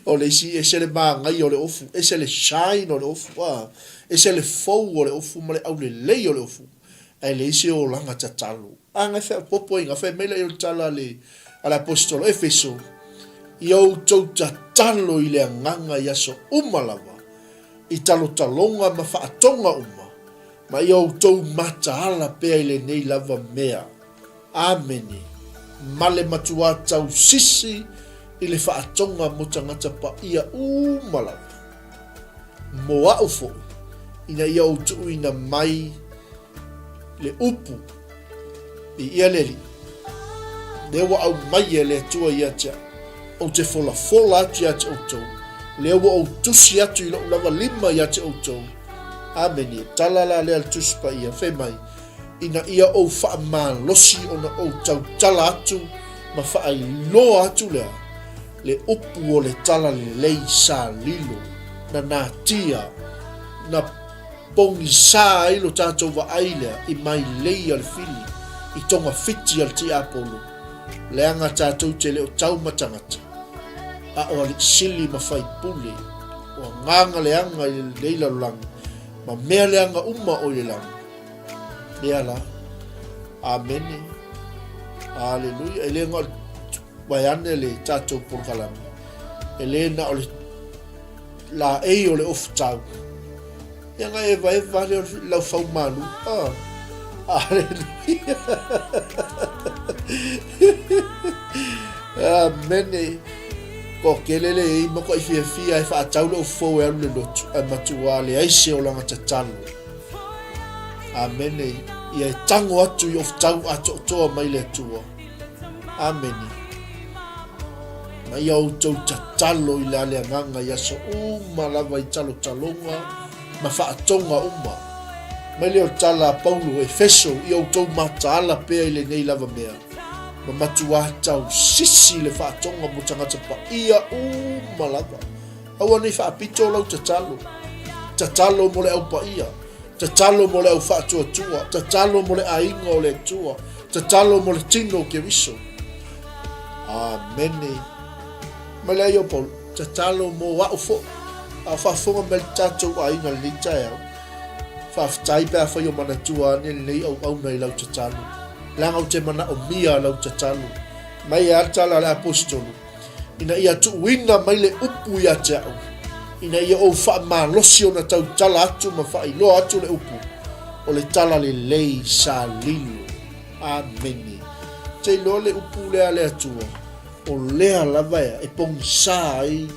S2: o le isi, ese le māngaia o le ofu, ese le shine o le ofu, a, ese le fou o le ofu ma le aulelei o le ofu, ae leai se olaga tatalo. A ngai feapopo ai, fai mai lea o le tala a le, a le aposetolo Efeso, ia outou tatalo i le agaga i aso uma lava, i talotaloga ma faatoga uma, ma ia outou mataala pea i lenei lava mea. Amene. Ma le matuā tausisi i le faatoga mo tagata paia uma lava. Mo a'u foi, ina ia ou tuuina mai le upu i ia le Alii, lea ua aumai e le Atua ia te au, ou te folafola atu ia te outou, lea ua ou tusi atu i lou lava lima ia te outou. Amene. Tala la lea a le Tusi Paia, fai mai, ina ia ou faamalosi ona ou tautala atu ma faailoa atu lea, le upu o le tala lelei sa lilo, na natia, na Pogisa ai lo tatou vaai lea i mailei a le fili I togafiti a le tiapolo, leaga tatou te le o tau ma tagata, a o alii sili ma faipule, o agaga leaga i lenei lalolagi, ma mea leaga uma o i le lagi. Lea la. Amene. Aleluia. E le na o le vaeane le tatou polokalame. E le na o le laei o le ofu tau. Ia na evaeva lea o le laufau malu. Ah. Aleluia. Amene. Toatele le ei matuai fiafia e faatau le ofu fou e alu le lotu, ae matua leai se olaga tatalo. Amene. Ia e tango atu i ofutau atoatoa mai le Atua. Amene. Ma ia outou tatalo i le ale agaga i aso uma lava i talotaloga ma faatoga uma. Mai lea o le tala a Paulo, Efeso, ia outou mataala pea i lenei lava mea, ma matuā tausisi le faatoga mo tagata paia uma lava. Aua nei faapito lau tatalo. Tatalo mo le au paia. Tatalo mo le au faatuatua. Tatalo mo le aiga o le Atua. Tatalo mo le tino o Keriso. Amene. Mai le ai o Paulo, tatalo mo a'u fo'i. A o faafofoga mai le tatou aiga i lenei taeao. Faafetai pe afai o manatua ane lenei auauna i lau tatalo. Leaga ou te manaomia lau tatalo. Mai e a le tala a le Aposetolo, ina ia tuuina mai le upu ia te au, ina ia ou faamalosi ona tautala atu ma faailoa atu le upu, o le tala lelei sa lilo. Amene. Te iloa le upu lea a le Atua, o lea lava ea e pogisa ai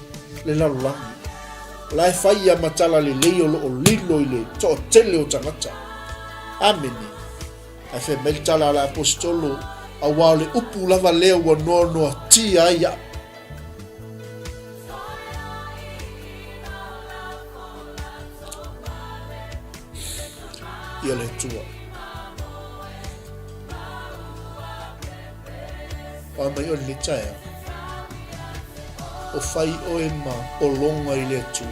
S2: le lalolagi. O la e fai ia ma tala lelei o lo o lilo i le toatele o tagata. Amene. Ae fai mai le tala a le Aposetolo, Auā o le upu lava lea ua noanoatia ai au. Ia le Atua. O a mai oe lenei taeao, o fai oe ma pologa i le Atua.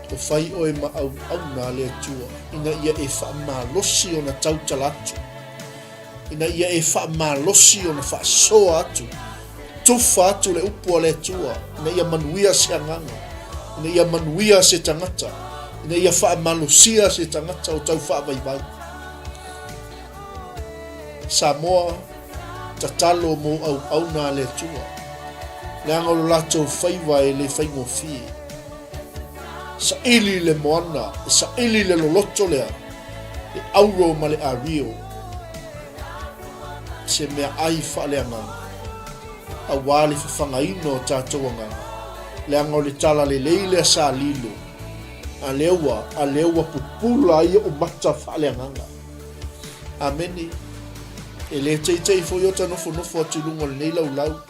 S2: O fai oe ma auauna a le Atua, ina ia e faamalosi ona tautala atu, ina ia e faamalosi ona faasoa atu, tufa atu le upu a le Atua, ina ia manuia se agaga, ina ia manuia se tagata, ina ia faamalosia se tagata o tau faavaivai. Samoa, tatalo mo auauna a le Atua, leaga o lo latou faiva e le faigofie. Saili le moana, e saili le loloto lea, le auro ma le ario, se meaai faaleagaga, aua le fafagaina o tatou agaga, leaga o le talalelei lea sa lilo, a lea ua, a lea ua pupula ai ou mata faaleagaga. Amene. E le teitei foi ota nofonofo atu i luga o lenei laulau.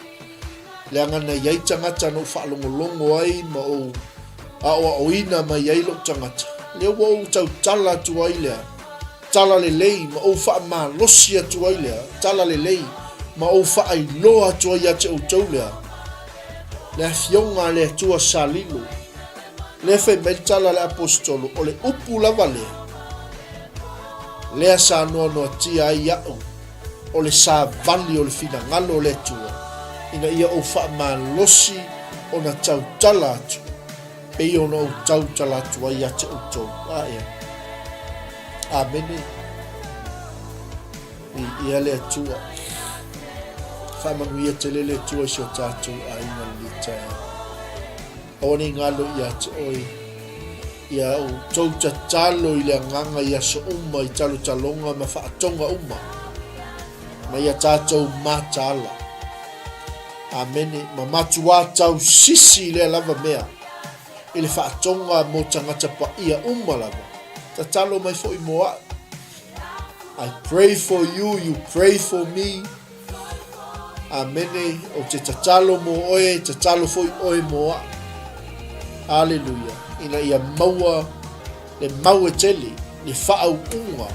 S2: Leaga na i ai tagata na ou faalogologo ai ma ou aoaoina mai ai lou tagata, lea ua ou tautala atu ai lea tala lelei ma ou faamalosi atu ai lea tala lelei ma ou faailoa atu ai ia te outou lea le Afioga a le Atua sa lilo. Lea fai mai le tala a le Aposetolo, o le upu lava lea, lea sa noanoatia ai iaʻu. o le savali o le finagalo o le Atua, ina ia ou faamalosi ona tautala atu, pei ona ou tautala atu ai ia te outou. A ea. Amene. Viia le Atua. Faamanuia tele le Atua i si o tatou aiga lenei taeao. Aua ne i galo ia te oe. Ia outou tatalo i le agaga i aso uma i talotaloga ma faatoga uma, ma ia tatou mataala. Amene. Ma matuā tausisi i lea lava mea, i le faatoga mo tagata paia uma lava. Tatalo mai foi mo a'u. I pray for you, you pray for me. Amene, ou te tatalo mo oe, tatalo foi oe mo a'u. Aleluia. Ina ia maua le mau e tele, le faauuga,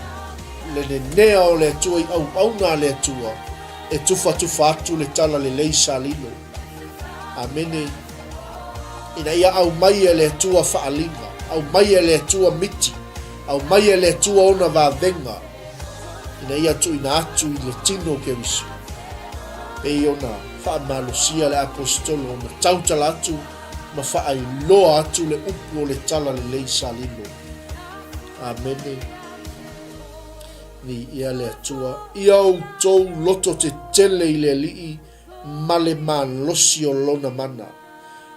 S2: le nenea o le Atua i auauna a le Atua, e tufatufa atu le tala lelei sa lilo. Amene. Ina ia aumai e le Atua faaaliga, aumai e le Atua miti, aumai e le Atua ona vavega. Ina ia tuuina atu i le tino o Keriso, pei ona faamalosia le Aposetolo ona tautala atu ma faailoa atu le upu o le Tala Lelei sa lilo. Amene. Viia le Atua. Ia outou loto tetele i le Alii ma le malosi o Lona mana.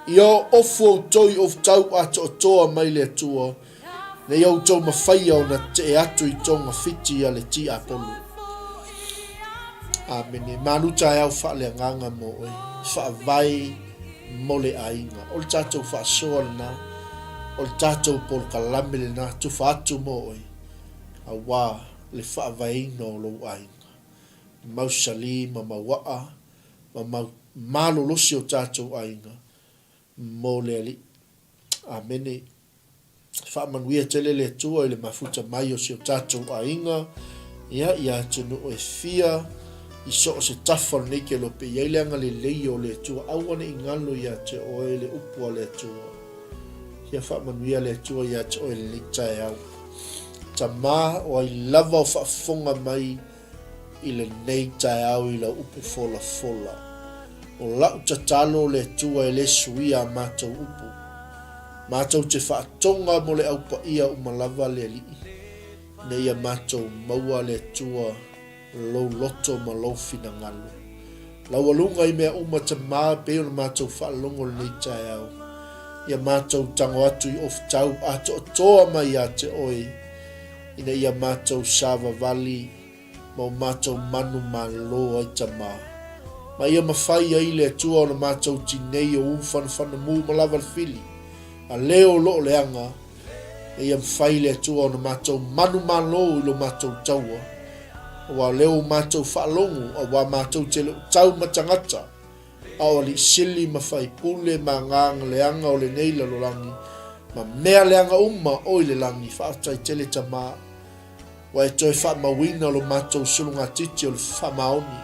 S2: Ia oofu outou i outau atoatoa mai le Atua, Ina ia outou mafaia ona tee atu i togafiti a le tiapolo. Amene. Malu taeao faaleagaga mo oe. Faavae mo le aiga. O le tatou faasoa lena. O le tatou polokalame lena. Tufa atu mo oe. Aua le faavaeina o lou aiga. Mausali ma mauaa ma mau malolosi o tatou aiga mo le Alii. Amene. Faamanuia tele le Atua i le mafuta mai o si o tatou aiga, ia, i atunuu e fia, i so o se tafa o lenei kelope, i ai le agalelei o le Atua, aua ne i galo ia te oe le upu a le Atua. Ia faamanuia le Atua ia te oe i lenei taeao. Tama, o ai lava o faafofoga mai i lenei taeao i lau upu folafola. O la'u tatalo le Atua e le suia a matou upu. Matou te faatoga mo le au paia uma lava le Alii, ina ia matou maua le Atua lou loto ma lou finagalo. Laualuga i mea uma Tama pei ona matou faalogo lenei taeao. Ia matou tago atu i ofutau atoatoa mai ia te Oe, ina ia matou savavali ma o matou manu malo ai Tama. Ma ia mafai ai le Atua ona matou tinei o u fanafanamu ma lava le fili, a leo loo leaga, ina ia mafai le Atua ona matou manu malo i lo matou taua, aua o lea ua matou faalogo, aua matou te le o tau ma tagata, a o alii sili ma faipule ma agaga leaga o lenei lalolagi, ma mea leaga uma o i le lagi. Faafetai tele Tama, ua e toe faamauina lo matou sulugatiti o le faamaoni.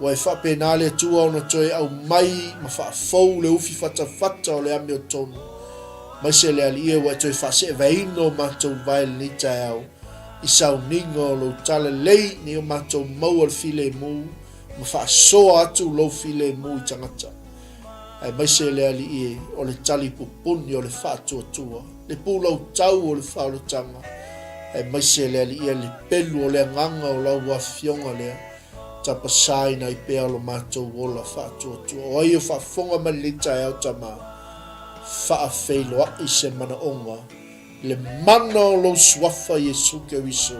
S2: Ua e faapena le Atua ona toe aumai ma faafou le ufi fatafata o le amiotonu, maise le Alii e ua e toe faaseevaina o matou vae lenei taeao i sauniga o lou talalelei nei o matou maua le filemu ma faasoa atu lou filemu i tagata, aemaise le Alii e, o le tali pupuni o le faatuatua, le pulautau o le faaolataga, aemaise le Alii e, le pelu o le agaga o lau Afioga lea, tapasaina ai pea lo matou ola faatuatua. O ai o faafofoga mai lenei taeao, Tama, faafeiloai se manaoga Le mana o lou Suafa Iesu Keriso,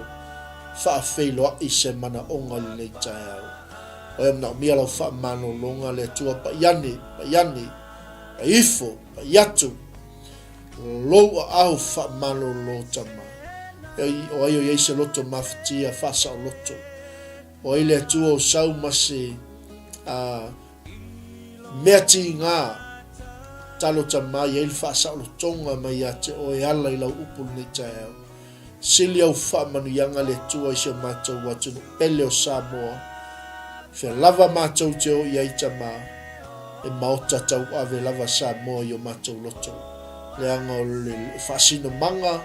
S2: faafeiloai se manaoga i lenei taeao. Oe manaomia lau faamalologa le Atua pai ane, pai ane, pai ifo, pai atu, lou aao faamalolo tama. O ai o i ai se loto mafatia faasaoloto. O ai le Atua o sau ma se a, Mea tigā, talota mai ai le faasaolotoga mai ia te oe e ala i lau upu lenei taeao. Sili au faamanuiaga le Atua i si o matou atunuu pele o Samoa. Fea lava matou te o i ai Tama, e maota tauave lava Samoa i o matou loto. Leaga o le faasinomaga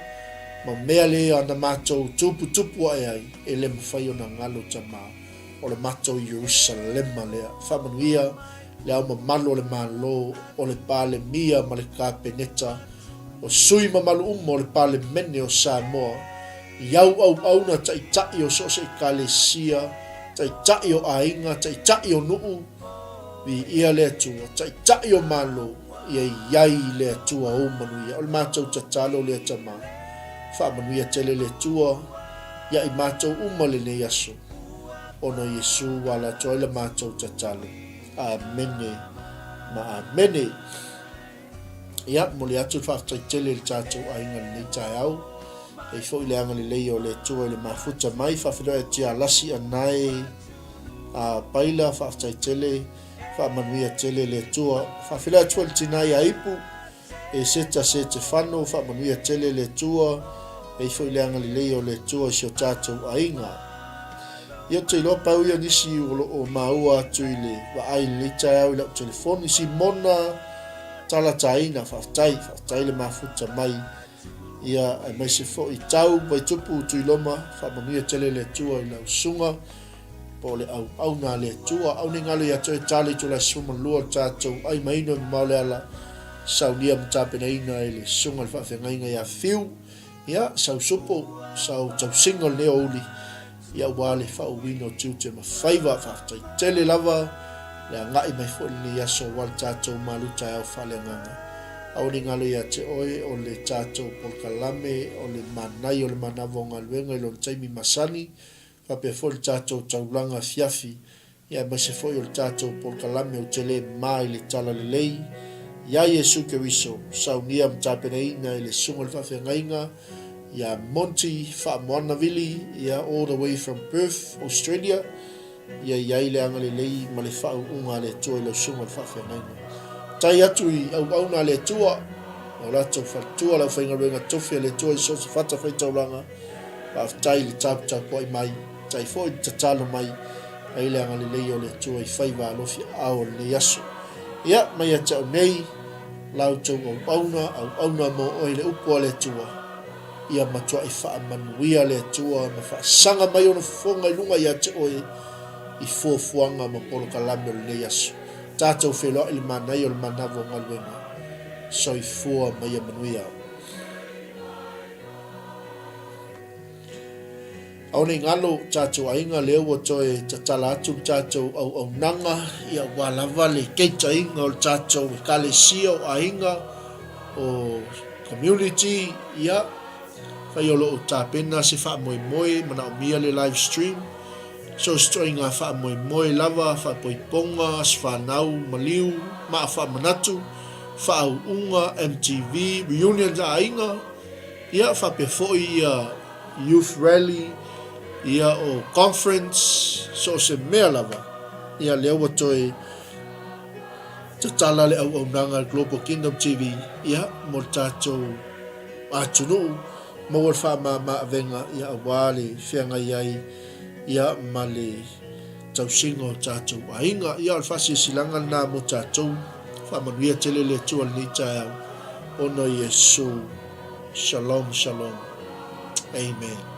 S2: ma mea le ana matou tuputupu ae ai, e le mafai ona galo Tama. O le matou Ierusalema lea. Faamanuia le Ao Mamalu o le Malo, o le Palemia ma le Kapeneta, o sui mamalu uma o le Palemene o Samoa, i au auauna taitai o so o se Ekalesia, taitai o aiga, taitai o nuu, viia le Atua, taitai o Malo, ia i ai le Atua ou manuia. O le matou tatalo lea Tama. Faamanuia tele le Atua ia i matou uma lenei aso. Ona o Iesu ua ala atu ai la matou tatalo. Amene ma amene. Ia, momoli atu le faafetai tele i le tatou aiga i lenei taeao. E i foi le agalelei o le Atua i le mafuta mai. Faafeiloai atu ia Lasi Anae a Paila, faafetai tele, faamanuia tele le Atua. Faafeiloai atu foi i le tina ia Ipu, E Seta Setefano, faamanuia tele le Atua, e ai foi le agalelei o le Atua i si o tatou aiga. Ia ou te iloa pau ia nisi o lo o maua atu i le vaai i lenei taeao i lau telefoni. Simona Talataina, faafetai, faafetai le mafuta mai. Ia, aemaise foi Tau, Vaitupu, Tuiloma, faamanuia tele le Atua i lau susuga, po o le auauna a le Atua. Aua ne i galo ia te oe Tali Itulai 12 o le tatou ai ma inu e mamao le ala, saunia ma tapenaina e le susuga i le faafeagaiga ia Fiu, ia, sau supo, sau tausiga o lenei aoauli, Ia aua le faauuina o tiute ma faiva. Faafetai tele lava le agai mai foi i lenei aso aua le tatou malu taeao faaleagaga. Aua ne i galo ia te oe o le tatou polokalame o le manaia o le manava o galuega i lona taimi masani, faapea foi le tatou taulaga afiafi Ia aemaise foi o le tatou polokalame ou te le ma i le Talalelei iā Iesu Keriso, saunia ma tapenaina e le Susuga i le Faafeagaiga ia Monty Faamoana Vili, ia all the way from Perth, Australia, ia i ai le agalelei ma le faauuga a le Atua i lau Susuga i le Faafeagaiga. Tai atu i auauna a le Atua, ma o latou faletua, le aufaigaluega tofi a le Atua i so o se fatafaitaulaga, Faafetai i le taputapuai mai, faafetai foi i le tatalo mai ai le agalelei o le Atua i faiva alofi aao o lenei aso. Ia, mai ia te au nei, la outou auauna, auauna mo oe le upu a le Atua, ia matuai faamanuia le Atua ma faasaga mai ona fofoga i luga ia te oe i fuafuaga ma polokalame o lenei aso. Tatou feiloai i le manaia o le manava o galuega. Soifua ma ia manuia. Aua ne i galo tatou aiga lea ua toe tatala atu le tatou auaunaga ia aua lava le keitaiga o le tatou ekalesia o aiga o community ia fai o loo tapena se faamoemoe manaomia le live stream so se ituaiga faamoemoe lava faaipoipoga aso fanau maliu maa faamanatu faauuga MTV reunions a aiga Ia faapea foi ia Youth Rally, ia o Conference, so o se mea lava, ia lea ua toe tatala le auaunaga a le Global Kingdom TV, ia mo le tatou atunuu, maua le faamama-avega, ia aua le feagai ai, ia ma le tausiga o tatou aiga. Ia o le faasilasilaga lena mo tatou. Faamanuia tele le Atua i lenei taeao ona o Iesu. Shalom, shalom. Amen.